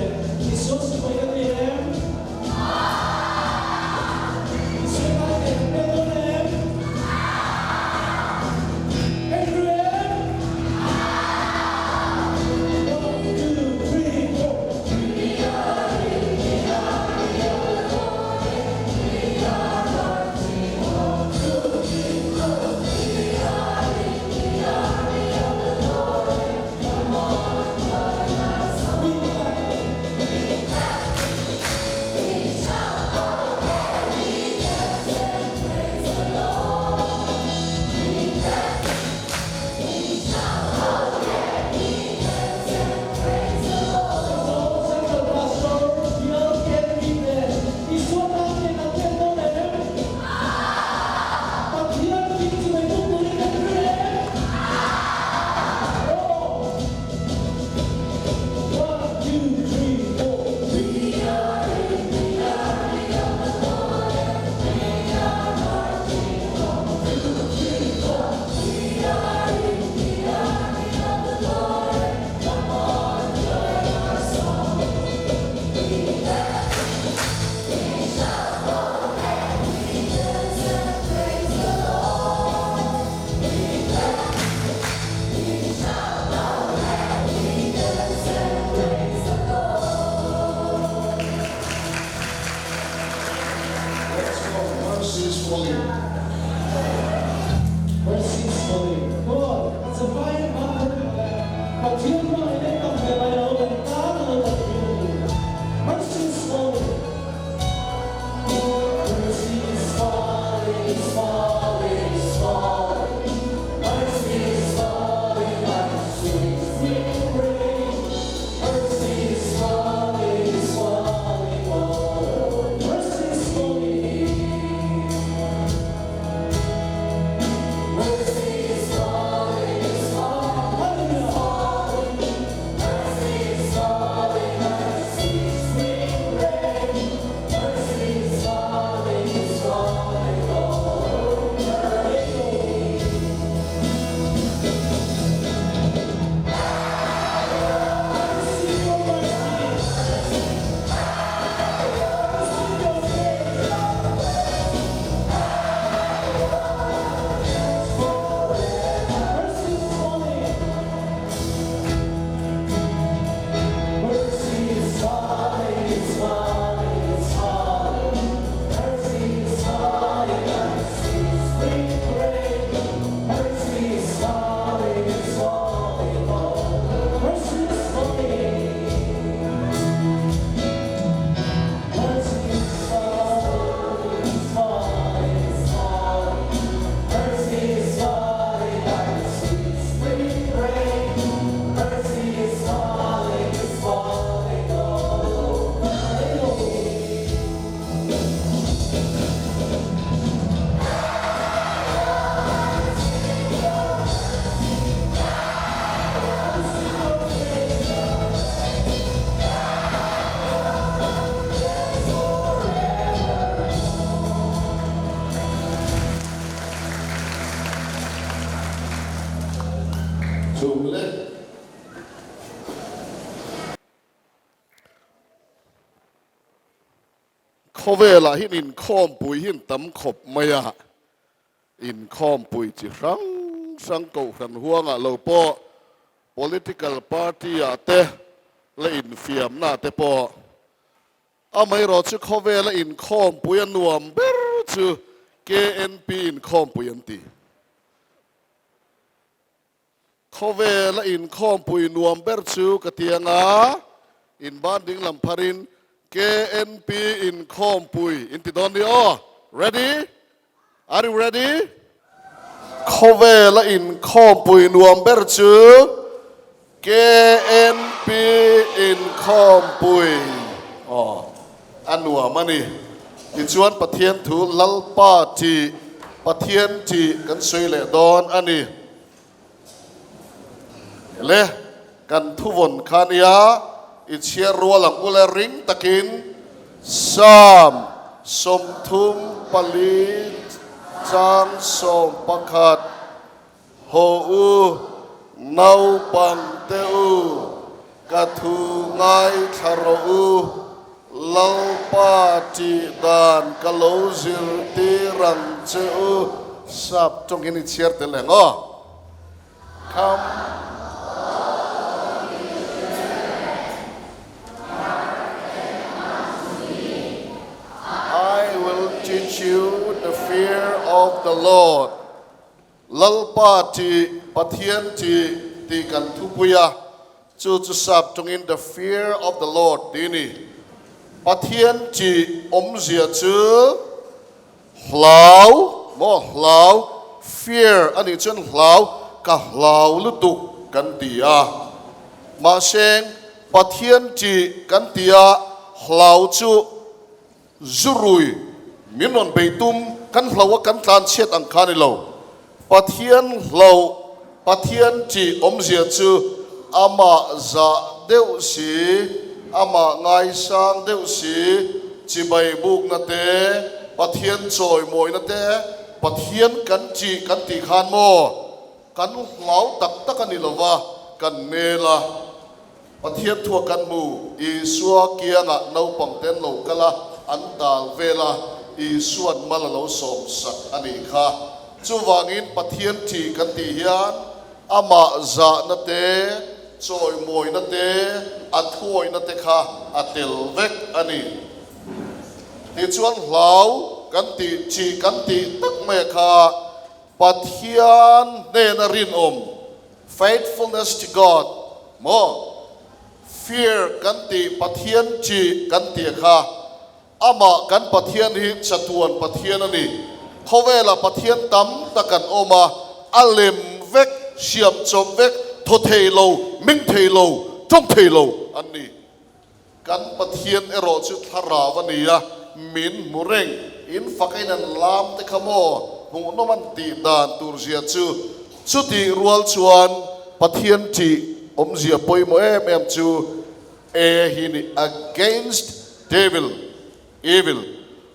Isua sipai ka ti em? Isua ngai te kan pek dawn em? Andrew em? One, two, three, four. Let's go, mercy is falling. Mercy is falling. Come on, that's a fine Pathian hmangaihna i tam ve mai lo, kan tan a lo tam ve a ni. Mercy is falling. Mercy is falling, is falling, is falling. Mercy is falling like a sweet, sweet rain. Mercy is falling, is falling, oh. Mercy is falling. Mercy is falling, is falling, is falling. Mercy is falling like a sweet, sweet rain. Mercy is falling, is falling all over me. Receive your mercy. Receive your grace. Mercy is falling. Mercy is falling, is falling, is falling. Mercy is falling like a sweet, sweet rain. Mercy is falling, is falling, oh. Mercy is falling. Mercy is falling, is falling, is falling. Mercy is falling like a sweet, sweet rain. Mercy is falling, is falling all over me. Chhung le. Khawvelah hian inkhawmpui hi an tam khawp mai a, inkhawmpui chi hrang hrang kohhran huangah lo pawh political party ah te la infiamna te pawh. Amaherawhchu khawvela inkhawmpui a nuam ber chu KNP inkhawmpui an ti. Khawvela inkhawmpui nuam ber chu ka ti anga inban ding lam pharin KNP inkhawmpui in ti dawn ni aw. Ready? Are you ready? Khawvela inkhawmpui nuam ber chu KNP inkhawmpui aw a nuam a ni. Tichuan Pathian thu Lalpa tih Pathian tih kan sawi leh dawn a ni. Le kan thuvawn kha nia i chhiar rual ang ule ring takin Psalm 34 chang 11. Haw u, naupang te u, ka thu ngaithla rawh u, Lalpa tih dan ka lo zirtir ang che u. Sap tawngin i chhiar tel eng aw? Come. I will teach you the fear of the Lord. Lalpa tih, Pathian tih, tih kan thupui a, chu chu sap tawngin the fear of the Lord tih a ni. Pathian tih awmzia chu hlau maw, hlau, fear a nih chuan hlau, ka hlau lutuk kan ti a. Mahse, Pathian tih kan ti a, hlau chu Zurui, min rawn bei tum, kan hlo a kan tlan chhiat ang kha ni lo. Pathian hlo, Pathian tih awmzia chu amah zah deuh si, amah ngaisang deuh si, chibai bukna te, Pathian chawimawina te, Pathian kan tih kan tih khan maw kan hlau tak tak a ni lova, kan nel a. Pathian thua kan hmu, Isua kiangah naupang te an lo kal a, an tal vel a, Isua'n mal a lo sawm sak a nih kha. Chuvangin Pathian thi kan tih hian amah zahna te, chawimawina te, a thuawihna te kha a tel vek a ni. Tichuan hlau kan tih, thi kan tih tak mai a kha Pathian hnena rinawm, faithfulness to God, maw? Fear kan tih Pathian ṭih kan tih kha amah kan Pathian hi chatuan Pathian a ni. Khawvelah Pathian tam tak an awm a, a lem vek, siam chawp vek, thaw thei lo, meng thei lo, tawng thei lo an ni. Kan Pathian erawh chu thlarau a ni a, min hmu reng. In fak a in an lam te kha maw hmuhnawm an tih dan tur zia chu. Chutih rual chuan Pathian tih awmzia pawimawh em em chu E hi ni, against devil, evil,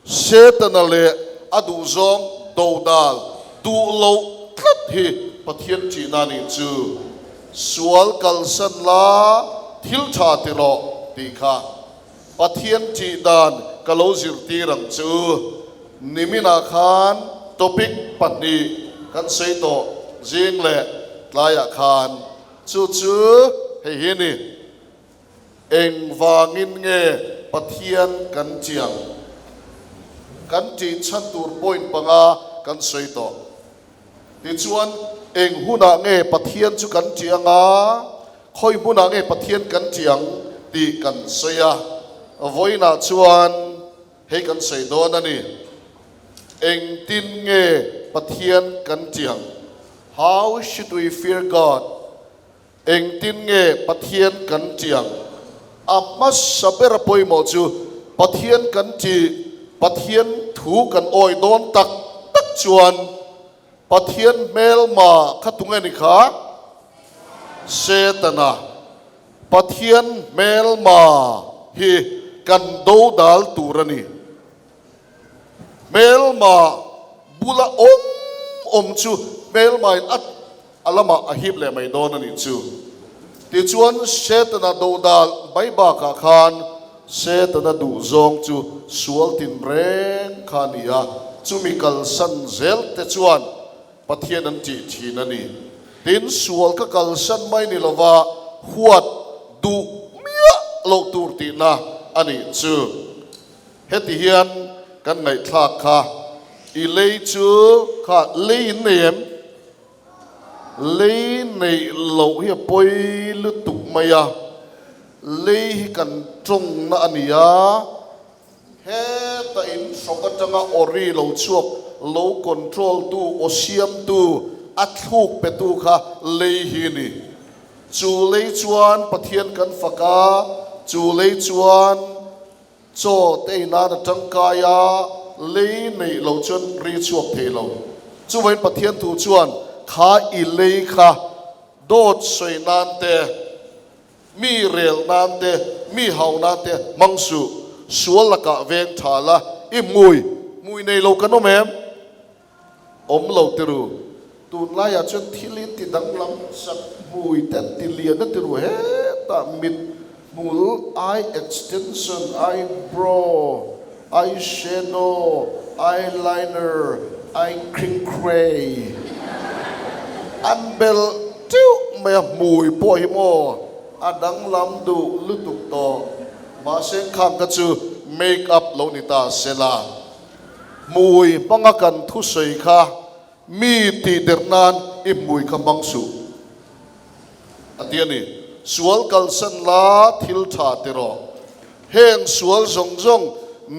Setana leh a duhzawng dodal duh loh tlat hi Pathian ṭihna nih chu. Sual kalsan la, thil ṭha ti rawh tih kha Pathian ṭih dan ka lo zirtir ang chu. Niminah khan topic pahnih kan sawi tawh zing leh tlaiah khan chu chu hei hi a ni. Engvangin nge Pathian kan chiang? Kan tih chhan tur point panga kan sawi tawh. Tichuan, eng hunah nge Pathian chu kan tih anga, khawi hmunah nge Pathian kan tih ang tih kan sawi a. Vawiinah chuan hei kan sawi dawn a ni. Engtin nge Pathian kan tih ang? How should we fear God? Engtin nge Pathian kan tih ang? A hmasa ber a pawimawh chu Pathian kan tih, Pathian thu kan awi dawn tak tak chuan Pathian hmelma kha tunge ni kha? Setana. Pathian hmelma hi kan dodal tur a ni. Hmelma bula awm awm chu hmelmain a a lamah a hip leh mai dawn a nih chu. Tichuan Setana dodal mai bakah khan Setana duhzawng chu sual tinreng kha a ni a, chumi kalsan zel te chuan Pathian an tih thin a ni. Tin, sual ka kalsan mai ni lova huat duh miah. loh tur tihna a nih chu. Heti hian kan ngaihthlak kha, I lei chu kha lei in nei em? Lei neih loh hi a pawi lutuk mai a, lei hi kan tawngna a ni a, heta in hrawk atanga awri lo chhuak lo control tu, aw siamtu, a thluk petu kha lei hi a ni. Chu lei chuan Pathian kan fak a, chu lei chuan Chaw te ei nan a tangkai a, lei neih loh chuan ri chhuak thei lo. Chuvangin Pathian thu chuan kha i lei kha dawt sawi nan te, mi rel nan te, mi hau nan te hmang suh. Sual lakah veng tha la, i hmui hmui nei lo kan awm em? Awm lo ti ru. Tunlaiah chuan thil in ti danglam sak hmui te an ti lian a ti ru hetah mit hmul eye extension, eyebrow, eye shadow, eyeliner, eye kringkhrei an belh teuh mai a hmui pawh hi maw a danglam duh lutuk tawh. Mahse khang kha chu make up lo ni ta sela. Hmui hmanga kan thusawi kha mi tih der nan i hmui kha hmang suh a ti a ni. Sual kalsan la thil tha ti rawh. Heng sual zawng zawng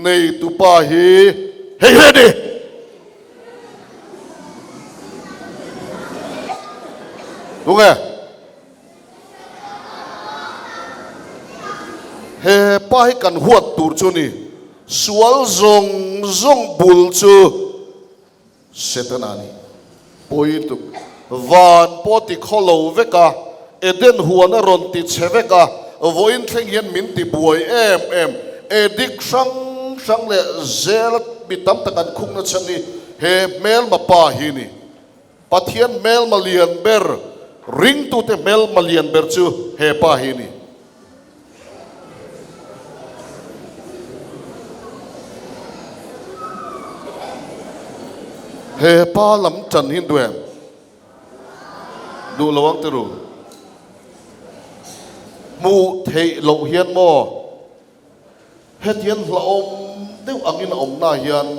nei tupa hi hei hi a ni. Tunge? He pa hi kan huat tur chu ni. Sual zawng zawng bul chu Setana a ni. Pawi tuk. Van pawh ti khaw lo vek a, Eden huan a rawn ti chhe vek a, vawiin thleng hian min ti buai em em. Edik hrang hrang leh zel mi tam tak an khungna chhan hi he hmelma pa hi ni. Pathian hmelma lian ber, ringtute hmelma lian ber chu he pa hi a ni. He pa lam tan hi duh em? Duh lo ang tiru. Hmuh theih loh hian maw? Hetiang hlauhawm deuh angin a awmna hian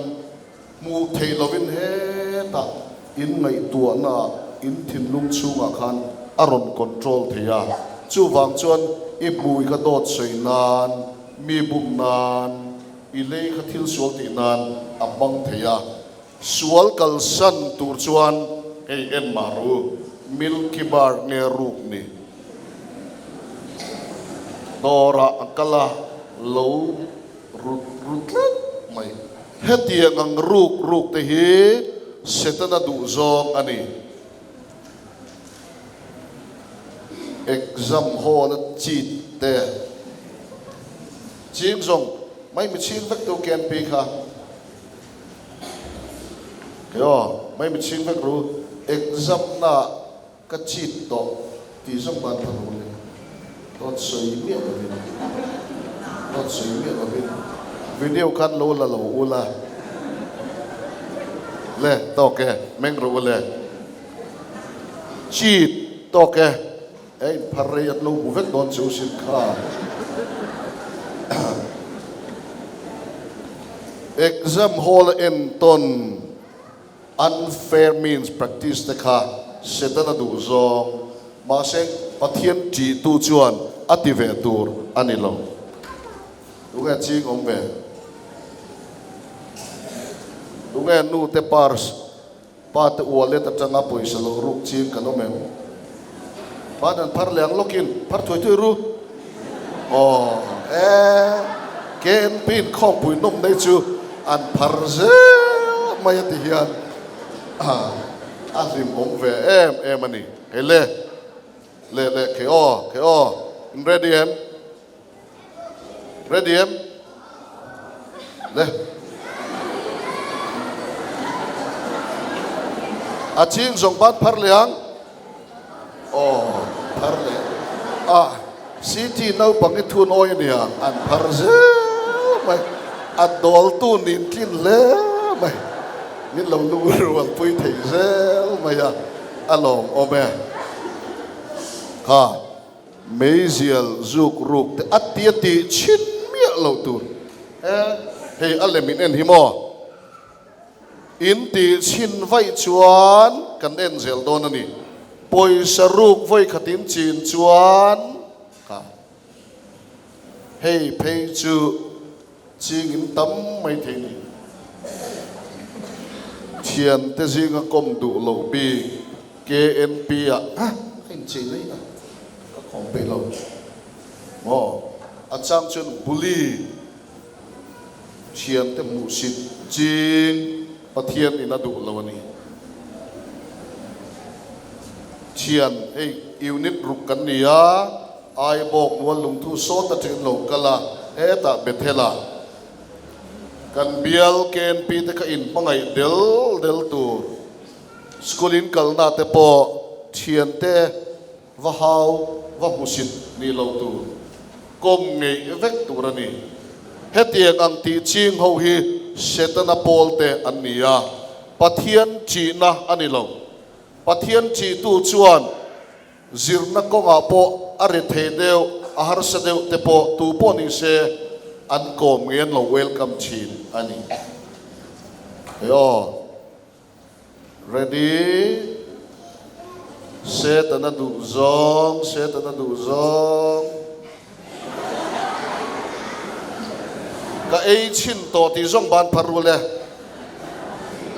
hmuh theih lovin hetah in ngaihtuahnaah, in thinlung chhungah khan a rawn control thei a. Chuvang chuan i hmui kha dawt sawi nan, mi bum nan, i lei kha thil sual tih nan a hmang thei a. Sual kalsan tur chuan hei en mah ru, Milky Bar nge ruk ni? Dawrah a kal a, lo rut rut tlat mai. Hetiang ang ruk ruk te hi Setana duh zawng a ni. Exam hall a cheat te ching zawng mai mi ching vek tu KNP kha. Kei aw, mai mi ching vek ru, exam na ka cheat tawh tih zawng ban pha ru le. Dawt sawi miah lovin, dawt sawi miah lovin video khan lo la lo ula le tawk e, meng ru ule. Cheat tawk e, e inphar rei an lo hmu vek dawn che u sin kha. Exam hall a entawn unfair means practice te kha Setana duh zawng, mahse Pathian ṭihtu chuan a ti ve tur a ni lo. Tunge ching awm ve? Tunge nu te purse, pa te wallet aṭanga pawisa lo ruk ching kan awm em? Pa dan phar leh ang lawkin phar thuai thuai ru. Aw e, KNP in khawmpui nawm nei chu an phar zel mai a ti hian a hlim awm ve em em a ni. Hei le, le le kei aw, kei aw, in ready em? Ready em? Le. A ching zawng ban phar leh ang. Aw, phar leh. A, CT naupang hi thun awi a nia, an phar zel mai. A dawltu nin tlin hle mai. Min lo lu rualpui thei zel mai a, a lawmawm e. Kha. Meizial zuk ruk te a ti a tih chhin miah loh tur. E, hei a lem in en hi maw? In tih chhin vaih chuan kan en zel dawn a ni. Pawisa ruk vawi khat in chin chuan ka hei phei chu ching in tam mai thei ni. Thiante zinga kawm duh loh bik KNP ah a inchei daih a, ka kawm peih lo maw? A chang chuan bully thiante hmuhsit ching Pathian in a duh lo a ni. Thian hei unit ruk kan ni a, Aibawk mual lungthu sawt atangin lo kal a, hetah Bethel ah kan bial KNP te kha inhmangaih del del tur. School in kalna te pawh thiante va hau va hmusit nih lo tur kawm ngeih vek tur a ni. Hetiang ang tih ching ho hi Setana pawl te an ni a, Pathian chihna a ni lo. Pathian chihtu chuan zirna kawngah pawh a rethei deuh, a harsa deuh te pawh tu pawh ni se an kawm ngei an lo welcome thin a ni. Hei aw. Ready? Setana duh zawng, Setana duh zawng. Ka ei chhin tawh tih zawng ban phar rul e.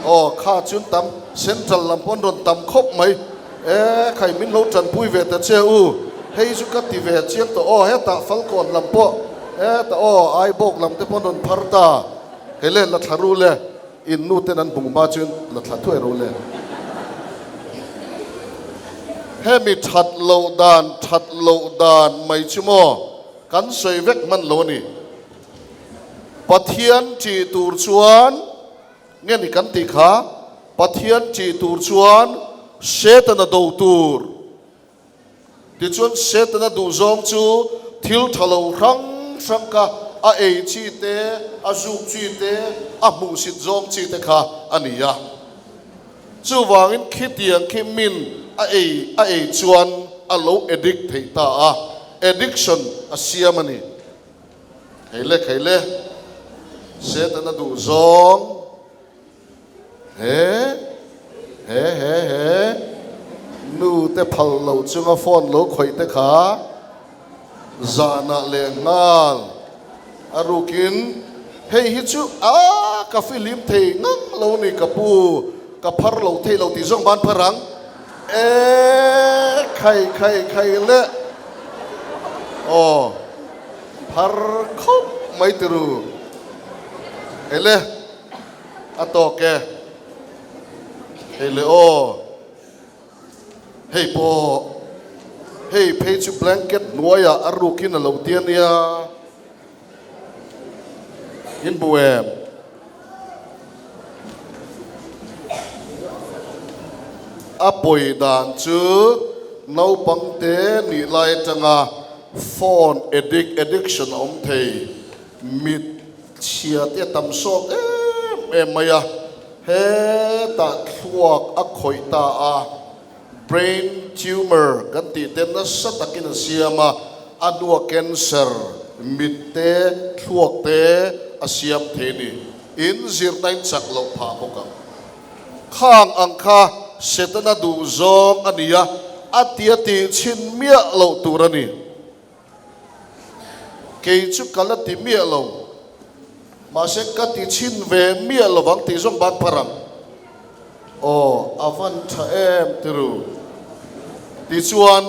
Aw, kha chun tam, Central lam pawn rawn tam khawp mai. E, khai min lo tanpui ve ta che u. Hei chu ka ti ve chiang tawh. Aw, hetah Falkawn lam pawh, hetah aw, Aibawk lam te pawn rawn phar ta. Hei le, la thla rul e. In nu ten an bung hma chuan la thla thuai ro le. Hemi that loh dan that loh dan mai chu maw kan sawi vek hman lo a ni. Pathian tih tur chuan nge ni kan tih kha Pathian tih tur chuan Setana do tur. Tichuan Setana duhzawng chu thil tha lo hrang hrang kha a ei chi te, a zuk chi te, a hmuhsit zawng chi te kha a ni a. Chuvangin khitiang khi min a ei a ei chuan a lo addict theih ta a, addiction a siam a ni. Hei le khei le, Setana duhzawng. He he he he nu te phal loh chunga phone lo khawih te kha zanah leh nghal a rukin hei hi chu a ka fihlim thei ngang lo ni ka pu ka phar lo thei lo tih zawng ban phar ang e khai khai khai le aw phar khawp mai tiru ele. A tawk e. Hei le aw. Hei pawh hei phei chu blanket hnuaiah a rukin a lo ti a nia. In bu em? A pawi dan chu naupang te nih lai atanga phone addict addiction a awm thei. Mit chhia te a tam sawt em em mai a, hetah thluak a khawih ta a, brain tumor kan tih te nasa takin a siam a, a hnua cancer mit te thluak te a siam thei a ni. In zirna in chak loh phah bawk ang. Khang ang kha Setana duhzawng a ni a, a tia tih chhin miah loh tur a ni. Kei chu ka la ti miah lo, mahse ka ti chhin ve miah lo vang tih zawng ban phar ang. Aw, a van tha em tiru. Tichuan,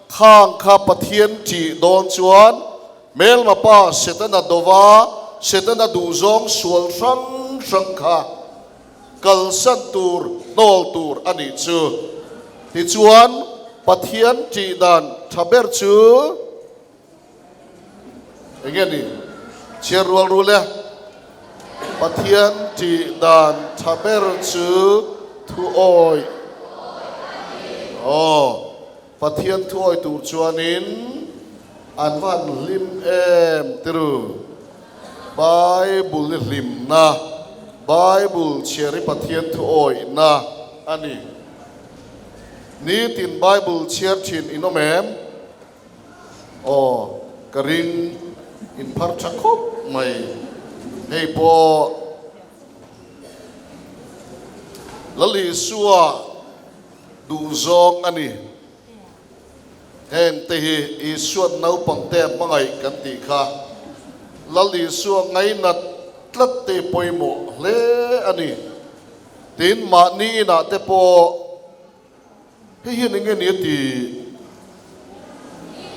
khang kha Pathian ṭih dawn chuan hmelma pa Setana dova Setana duhzawng sual hrang hrang kha kalsan tur, hnawl tur a nih chu. Tichuan, Pathian tih dan tha ber chu eng nge ni? Chhiar rual rul e. Pathian tih dan tha ber chu thuawi. Aw, Pathian thuawi tur chuanin an va han hlim em tiru. Bible i hlimna, Bible chhiar i Pathian thu awihna a ni. Nitin Bible chhiar thin in awm em? Aw ka ring in phar tha khawp mai. Hei pawh Lal Isua duhzawng a ni. Heng te hi Isua'n naupangte a hmangaih kan tih kha Lal Isua ngainat tlat te pawimawh hle a ni. Tin, mahni inah te pawh hei hian eng nge ni a ti?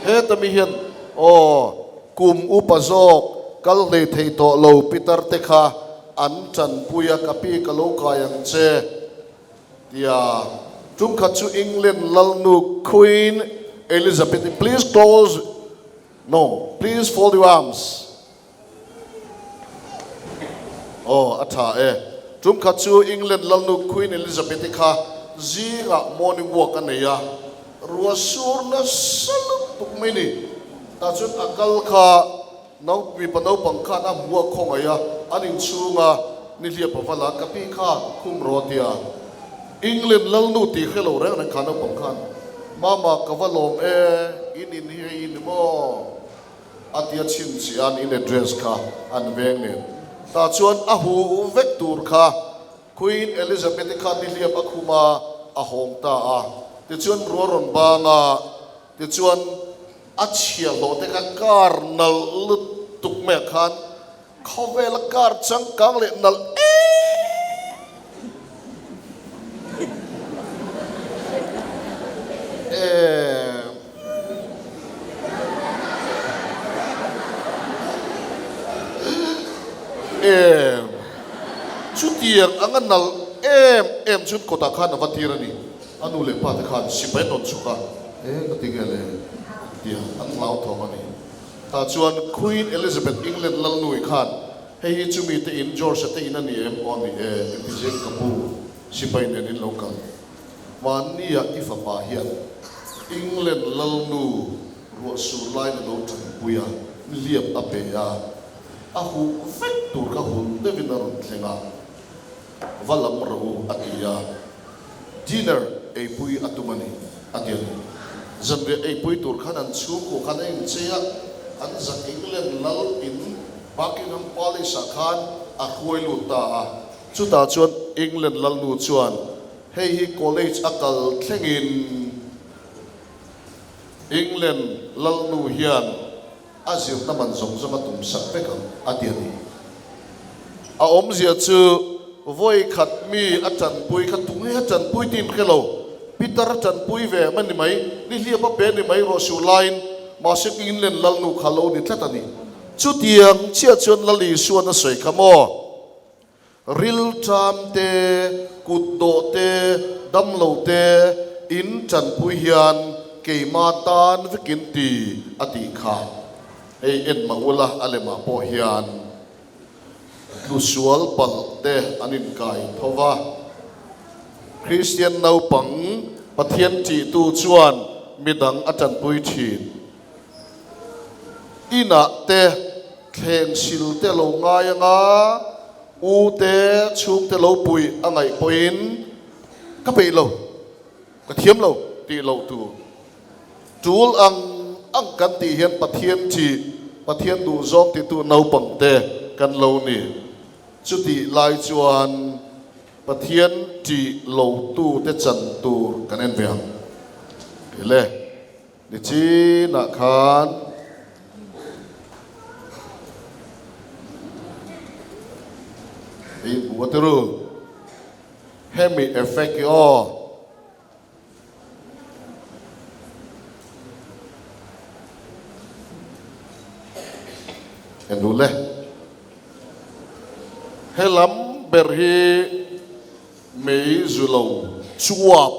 Heta mi hian, Aw, kum upa zawk kal hlei thei tawh lo pitar te kha an tanpui a, ka pi ka lo kai ang che, tia tumkhat chu England lalnu Queen Elizabeth-i, please close, no, please fold your arms. Aw, a tha e. Tum khat chu England lalnu Queen Elizabeth-i kha zingah morning walk a nei a, rua sur nasa lutuk mai ni. Tah chuan a kal kha nau mipa naupang khan a hmu a khawngaih a, an inchhunga nihliap a va la, ka pi kha khum rawh a ti a. England lalnu tih hre lo reng reng kha naupang khan, Mama ka va lawm e, in in hi hei i ni maw? A tia chhin chi an in address kha an veng nen. Tah chuan a hu vek tur kha Queen Elizabeth-i kha nihliap a khum a, a hawng ta a. Tichuan ruah rawn bang a, tichuan a chhiahhlawh te kha car nalh lutuk mai ah khan khawvela car changkang leh nalh em em em chutiang anga nalh em em chuan kawtah khan a va tir a ni. A nu leh pa te khan sipai an rawn chhuk a, e ka ti nge le tia an hlauthawng a ni. Tah chuan Queen Elizabeth England lalnui khan, Hei hi chumi te in George-a te in a ni em? Aw ni e, engti zeng ka pu, sipai nen in lo kal. Mahnia i fapa hian England lalnu ruah sur laiin a lo tanpui a, nihliap a pe a, a huh vek tur kha hun deuhin a rawn thleng a, va lam rawh u a ti a. Dinner eipui a tum a ni, a ti a ni. Zanriah eipui tur khan an chhungkua khan a inchei a, an zak England lal in Buckingham Palace ah khan a hruai lut ta a. Chutah chuan England lalnu chuan hei hi college a kal thlengin England lalnu hian a zirna man zawng zawng a tum sak vek ang, a ti a ni. A awmzia chu vawi khat mi a tanpui kha tunge a tanpui tih in hre lo, Peter a tanpui ve em a ni mai, nihliap a pe ni mai rawh suh laiin mahse England lalnu kha lo ni tlat a ni. Chutiang chiah chuan Lal Isuan a sawi kha maw? Rilṭam te, kutdawh te, damlo te in ṭanpui hian keima tan vekin ti a tih kha. Hei en mah ula a lemah pawh hian tlusual palh te an inkai tho va. Kristian naupang Pathian ṭihtu chuan midang a ṭanpui ṭhin. Inah te thleng sil te lo ngai anga u te chhung te lo puih a ngaih pawhin ka peih lo, ka thiam lo tih loh tur. Tul ang ang kan tih hian Pathian thih, Pathian duh zawng titu naupang te kan lo ni. Chutih lai chuan Pathian ṭih lo tu te chan tur kan en ve ang. Ele. Nichinah khan ei hmu a tiru hemi effect hi aw. En duh le. He lam ber hi Mei zu lo chuap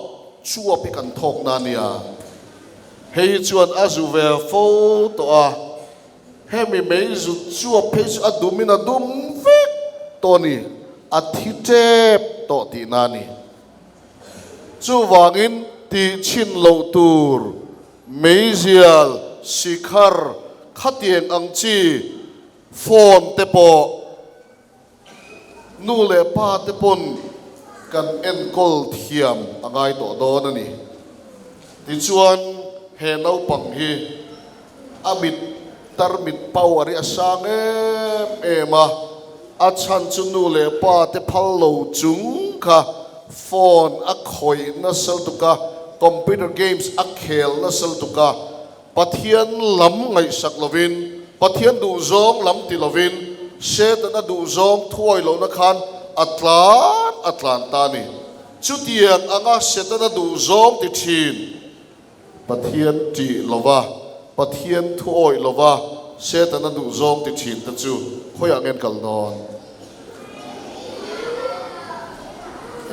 chuap hi kan thawk na nia. Hei hi chuan a zu ve fo tawh a, hemi mei zu chuap phei chu a dum in a dum vek tawh a ni, a thi tep tawh tihna a ni. Chuvangin tih chhin loh tur meizial, sikhar, khatiang ang chi phone te pawh, Nu leh pa te pawn kan enkawl thiam a ngai tawh dawn a ni. Tichuan he naupang hi A mit tarmit power hi a sang em em a, a chhan chu nu leh pa te phal lo chung kha phone a khawih nasa lutuk a, computer games a khel nasa lutuk a, Pathian lam ngaihsak lovin, Pathian duhzawng lam ti lovin, Setana duhzawng thuawi lohna khan a tlan a tlan ta a ni. Chutiang anga Setana duhzawng ti thin Pathian tih lova, Pathian thuawi lova Setana duhzawng ti thin te chu khawiah nge an kal dawn?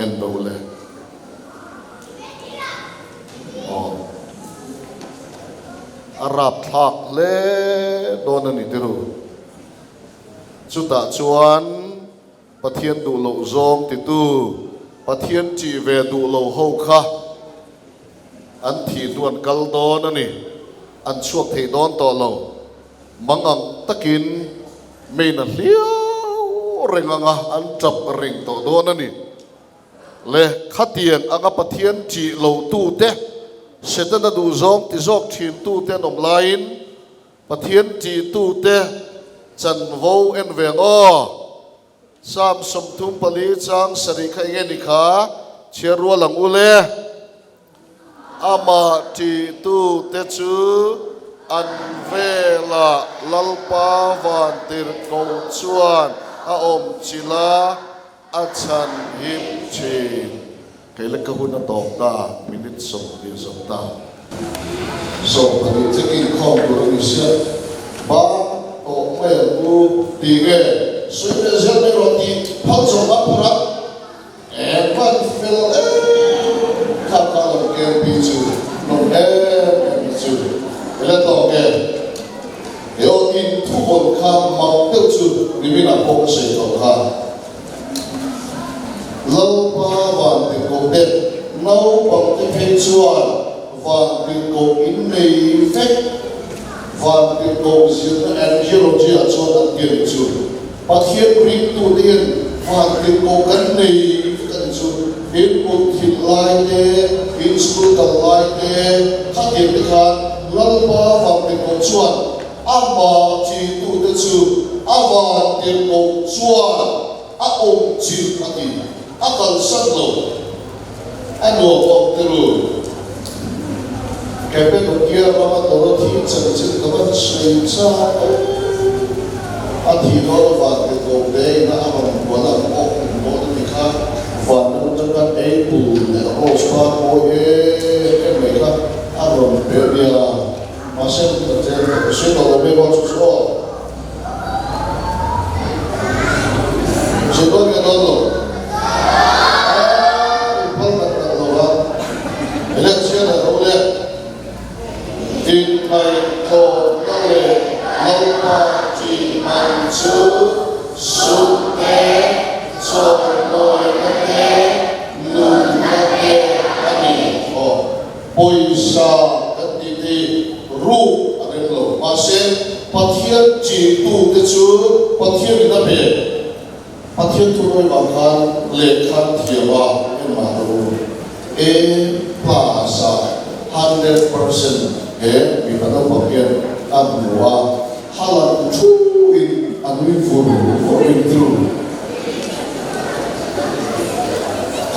En lo le. Aw. A rapthlak hle dawn a ni tiru. Chutah chuan Pathian duh loh zawng titu, Pathian tih ve duh lo ho kha an thih hnu an kal dawn a ni. An chhuak thei dawn tawh lo. Mangang takin main a hliau reng anga an tap reng tawh dawn a ni. Le khatiang anga Pathian ṭih lo tute, Setana duhzawng ti zawk ṭhin tute an awm laiin Pathian ṭih tute chanvo en ve ang aw. Psalm 34 chang sarih kha enge ni kha chhiar rual ang u le. Amah ṭih tute chu an velah Lalpa vantirhkoh chuan a awm chilh a. A chhan him thin. Kei le ka hun a tawp ta, minute 20 zawm ta. 20 che inkhawm tur a ni sia, bang tawh mai ang u ti nge sawi leh zel mai rawh tih phal zawm a phur a, eng van fel em kha kha lo KMP chu nawm em em hi chu i la tawk e. He aw in thu vawn kha mak deuh chu niminah pawh ka sawi tawh kha. Lalpa van tirhkoh te, naupang te phei chuan van tirhkoh in nei vek. Van tirhkoh zirna angelology ah chuan an ti a nih chu. Pathian ringtu te hian van tirhkoh kan nei vek a nih chu. In kut thil lai te, in school kal lai te, khatiang te khan Lalpa vantirhkoh chuan amah thitute chu a vantirhkoh chuan a awm chilh a ti. A kalsan lo. A nuam awm te ru. Kepedokia rama Dorothy chanchin ka van sawi chak em. A thih dawn a vantirhkoh te ina a rawn bual ang awk in dawn a ti kha. Vanram atanga apple leh rose par mawi em em mai kha a rawn pe a nia. Mahse ka tlem tawh ka sawi tawh lo mai bawk chu chu aw. Sawi dawn nge dawn lo? Aaa in phal tak tak lo va. Election a ro le. Inngaihtlawmna leh Lalpa tih man chu sum te, chawimawina te, nunna te a ni. Aw, pawisa kan tih te hi ruk a rem lo. Mahse, Pathian tih tute chu Pathianin a pe. Pathian thu rawi vang khan lehkha thiam a engmah lo u. A plus a 100% he mipa naupang hian a hmu a, halan thu in a nui vur vur in thru.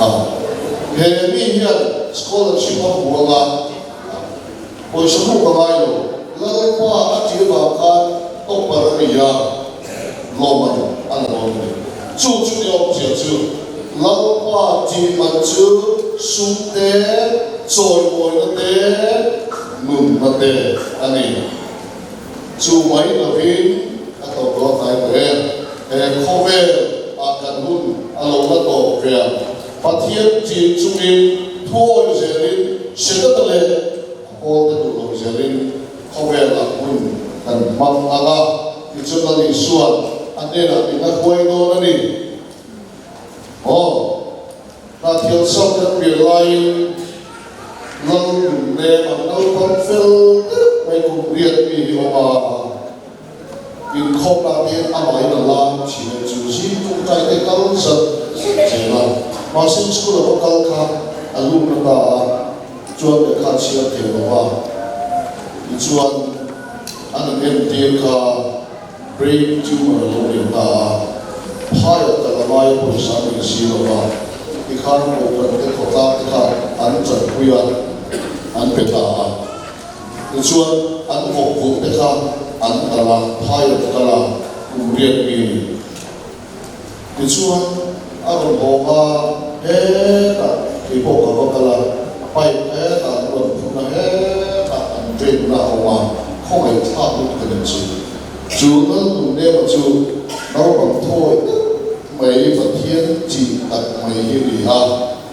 Ha he mi hian scholarship a hmu anga pawisa hmuh ka ngai lo. Lalpa a tir vang khan topper a ni a. Lawman a la dawn a ni. Chu chu ni awmzia chu Lalpa tih man chu sum te, chawimawina te, nunna te a ni. Chu mai lovin a tawp dawn hnai tawh e. He khawvel ah kan hun a lo la tawp ve ang. Pathian tih chungin thuawi zelin Setana leh a pawlte duh lo zelin Khawvel ah hun kan hmang ang a, tichuan Lal Isua'n a hnenah min a hruai dawn a ni. Aw, hna thial sap kan pian laiin Lal nunnem ang naupang fel deuh mai kum riat mi hi awm a, inkhawmna te hian amahin a lam thin a, chu zing tawngtai te kal zat zat zel a, mahse school a va kal kha a lut na ta a. Chuan lehkha chhiar thei lo va, tichuan An han entir kha brain tumor a lo nei ta a, phaiah kal a ngai a pawisa a nei si lo va, tikhan kohhran te khawtlang te kha an tanpui a, an pe ta a. Tichuan an vawk vulh te kha an kal a, phaiah kal a, kum riat mi. Tichuan a rawn hawng a, hetah kei pawh ka va kal a, pipe hetah an rawn phun a, hetah an drain na a awm a, khawngaih thlak lutuk a ni chu. Chu Lalnungnema chu naupang thawi deuh mai Pathian chi tak mai hi a ni a,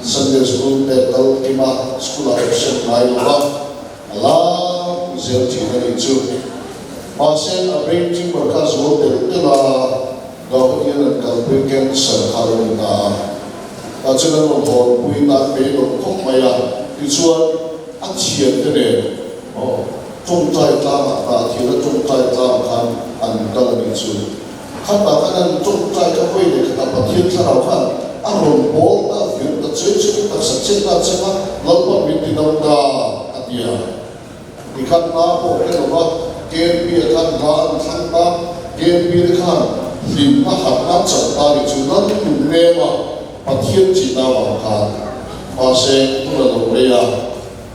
Sunday school te kal kim a, school ah absent ngai lo va, a lam zel thin a nih chu. Mahse a brain tumor kha zual telh telh a, Gauhatian an kalpui cancer kha lo ni ta a, tah chuan an rawn hawnpui ta an beidawng khawp mai a, tichuan a thiante nen aw tawngtai tlangah tah thil a tawngtai tlang khan an kal a nih chu. Khatah khan an tawngtai kha vawi leh khatah Pathian thlarau khan a rawn bawl ta vir ta che che taksa che ta cheng a, Lalpan min ti dam ta a ti a. Tikhan hna pawh hre lova KMP a khan hna an thlang ta, KMP te khan hlim a hat nan chauh ta nih chu nan nun nem a, Pathian chin avang khan mahse hun a lo rei a,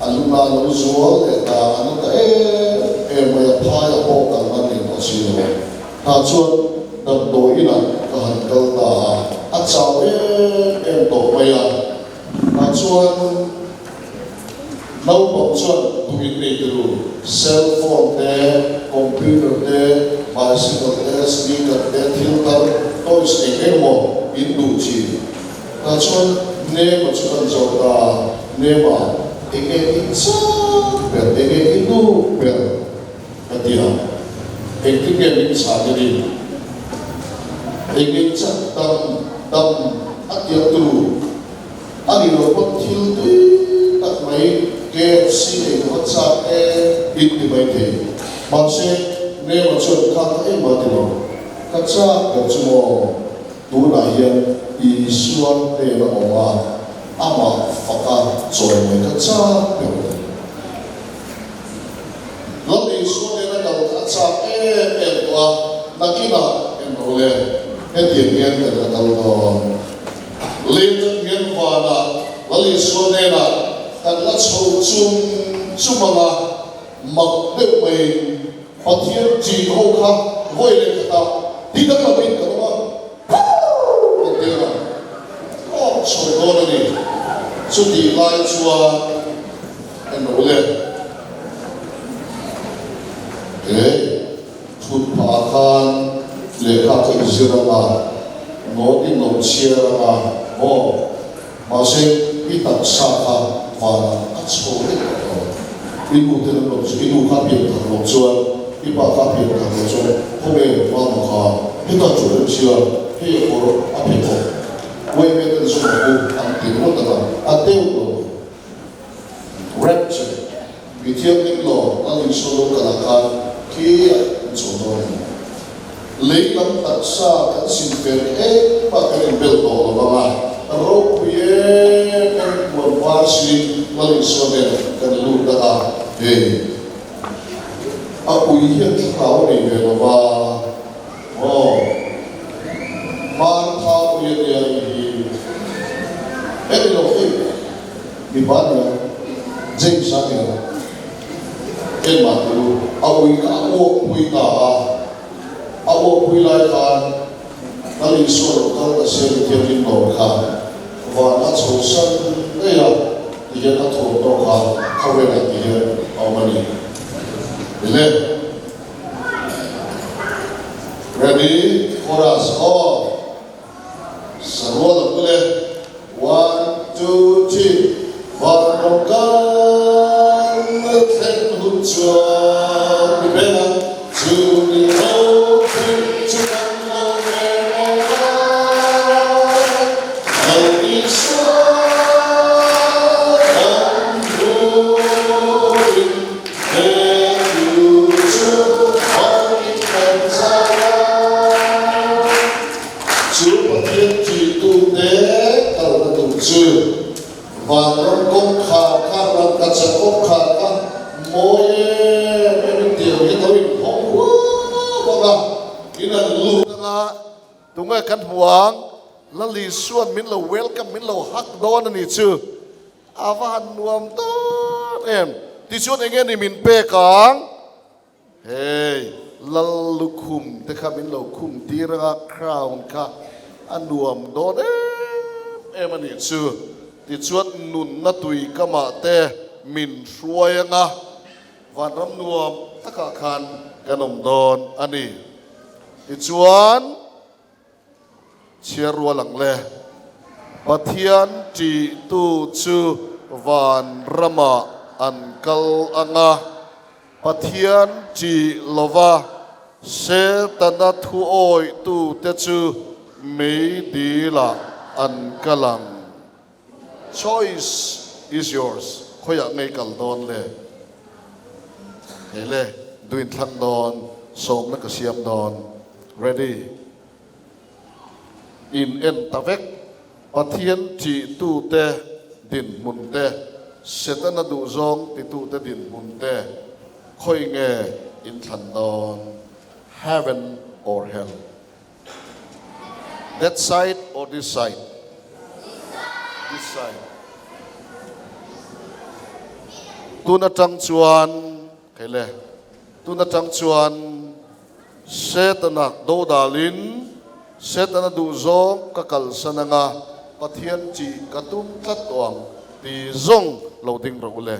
a luna a lo zual leh ta, a na ta em em mai a, phai a pawh kal nan nei tawh si lo. Tah chuan damdawi inah ka han kal ta a, a chau em em tawh mai a, tah chuan. Naupang chuan duh in nei te ru, cell phone te, computer te, bicycle te, sneaker te, thil thar, toys eng eng emaw in duh thin. Tah chuan Nema chu kan zawh ta a, Nema, enge i chak ber, enge i duh ber? Ka ti a, engtin nge min chhan i rin? Enge i chak dam dam a tiang turu? A ni lo pawn thil tui tak mai KFC ei ka va chak e in ti mai thei. Mahse, Nema chuan kha ka engmah ti lo. Ka chak ber chu maw? Tunah hian Isua hnen a awm a, amah faka chawi mai ka chak ber a ni. Lal Isua nen a kal kha a chak em em tawh a, nakinah englo le, hetiang hian kan la kal dawn. Leitan hian vanah Lal Isua hnenah kan la chho chum chum ang a, mak deuh maiin Pathian ṭih ho kha vawi leh khatah ti dang lovin kan awm a, Purr! Kan ti ang a, tawk chho dawn a ni. Chutih lai chuan englo le? He thut phah khan lehkha ka inzir ang a, note in lo chhiar ang a, maw? Mahse, i taksa kha vanah a chho daih tawh lo. I nu ten an rawn chu, i nu kha pian thar lo chuan, i pa kha pian thar lo chuan, khawnge mama kha heta chu rem sia, hei a kawr a phe tawh, uaime ten zawm ang u an ti ringawt ang a, a deuh lo. Rapture, Mi thianghlim lo, Lal Isua lo kal ah khan khi ah an chho dawn a ni. Lei lam taksa kan sim fel engmah kan inbel tawh lo vang a, ropui em em puan var siin Lal Isua nen kan lut ta a, hei a ui hian thlarau a nei ve lo va, aw Martha ui a nia i hi, heti lo hei. Mipa a nia, James a nia, engmah chu a ui kha a uak pui ta a, a uak pui lai khan Lal Isua lo kal ta sia mi thianghlim lawm kha van a chho san daih a ti hian a thuam tawk a, khawvelah ti hian a awm a ni. Ile. Ready, chorus, aw. Sarual ang ule. One, two, three, Van rawng kan thleng hun chuan mi beng ang chu ni ropui chu kan lo reng awm lai Lal Isua kan hmuhin hmel tu chu vawiin kan zai lai. Chu Pathian ṭihtute kalna tur chu vanram kawngkhar kha, rangkachak kawngkhar kha mawi em em in tiang hi lo inhawng In an lut anga tunge kan hmu ang? Lal Isua'n min lo welcome, min lo hak dawn a nih chu. A va han nuam dawn em! Tichuan enge ni min pek ang? Hei, Lal lukhum te kha min lo khum tir anga crown kha a nuam dawn em em a nih chu. Tichuan nunna tui kamah te min hruai anga vanram nuam takah khan kan awm dawn a ni. Tichuan. Chhiar rual ang le. Pathian ṭihtu chu van ramah an kal ang a, Pathian ṭih lova Setana thuawihtute chu meidilah an kal ang. Choice is yours, khawiah ngei kal dawn le? Hei le, duin thlang dawn, sawmna ka siam dawn. Ready? In en ta vek, Pathian ṭihtute dinhmun te, Setana duhzawng titute dinhmun te, khawi nge in thlan dawn? Heaven or hell? That side or this side? This side. Tun atang chuan, hei le, tun atang chuan Setana dodalin Setana duhzawng ka kalsan anga Pathian chi ka tum tlat tawh ang ti zawng lo ding rawh u le.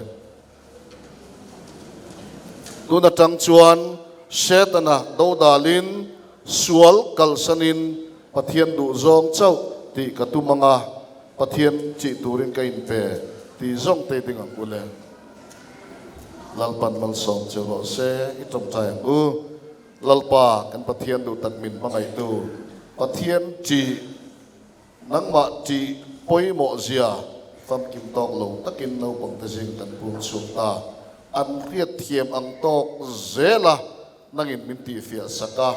Tun atang chuan Setana dodalin sual kalsanin Pathian duhzawng chauh tih ka tum anga Pathian chih turin ka inpe tih zawng te ding ang u le. Lalpan malsawm che rawh se, i tawngtai ang u. Lalpa kan Pathian duh tak min hmangaihtu Pathian chih Nangmah tih pawimawh zia famkim tawk lo takin naupangte zing kan pung chhuak ta. An hriatthiam ang tawk zela nangin min tihfiah sak a.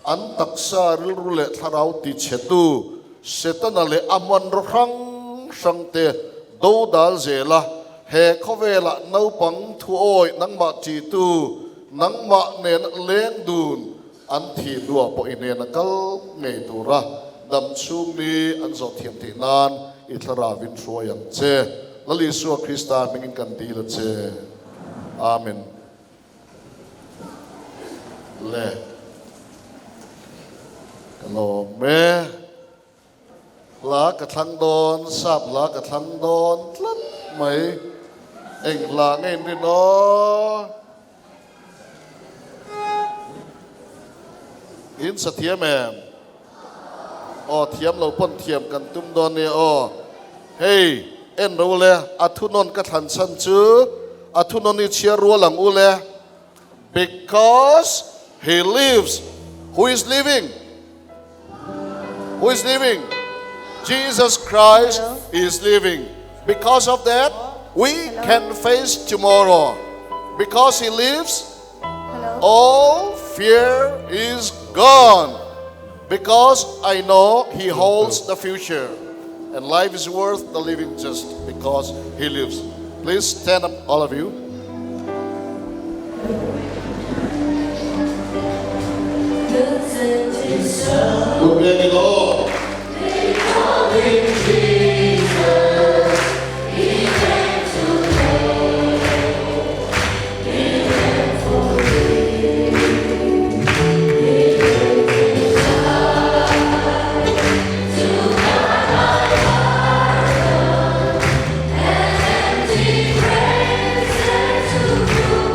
An taksa rilru leh thlarau tichhetu Setana leh a hmanraw hrang hrangte dodal zela he khawvelah naupang thuawi nangmah tihtu nangmah nena leng dun An thih hnuah pawh i hnena kal ngei tura dam chhung ni an zawh thiam theih nan i thlarau in hruai ang che. Lal Isua Krista hmingin kan dil a che. Amen. Le. Ka lawm e. Hla ka thlang dawn, sap hla ka thlang dawn tlat mai. Eng hla nge in rin aw? In sa thiam em? Aw thiam lo pawn thiam kan tum dawn nia aw. Hei, en ro le, a thunawn ka thlan chhan chu a thunawn hi chhiar rual ang u le. Because he lives, who is living? Who is living? Jesus Christ is living. Because of that, we can face tomorrow. Because he lives, all fear is gone. Because I know he holds the future. And life is worth the living just because he lives. Please stand up, all of you.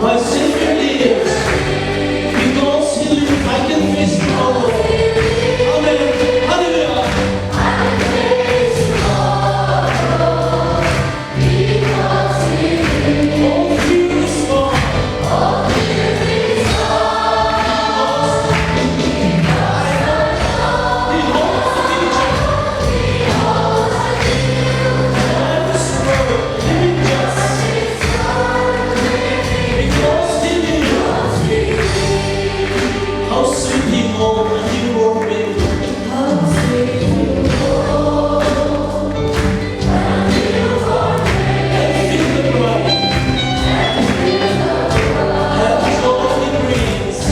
My Savior lives. Because he lives, I can face tomorrow. Amen. Hallelujah. All fear is gone. He holds the future. Life is worth living just because he lives. How sweet he called a newborn baby. And feel the bride. Have joy in dreams.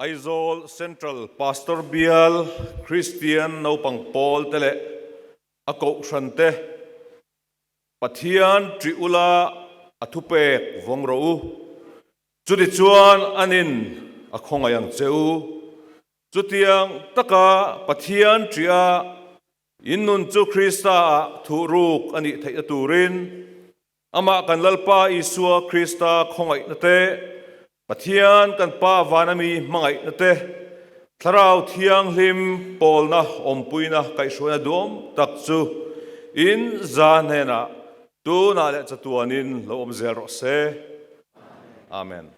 Aizawl Central Pastor Bial Kristian naupang pawl te leh a kohhran te Pathian ṭih ula a thupek vawng rawh u. Chutichuan anin a khawngaih ang che u. Chutiang taka Pathian ṭiha in nun chu Krista-ah thuhruk a nih theihna turin Amah kan Lalpa Isua Krista khawngaihna te, Pathian kan Pa vana mi hmangaihna te, Thlarau Thianghlim pawlna awmpuina kaihhruaina duam tak chu in za hnenah tunah leh chatuanin lo awm zel rawh se. Amen.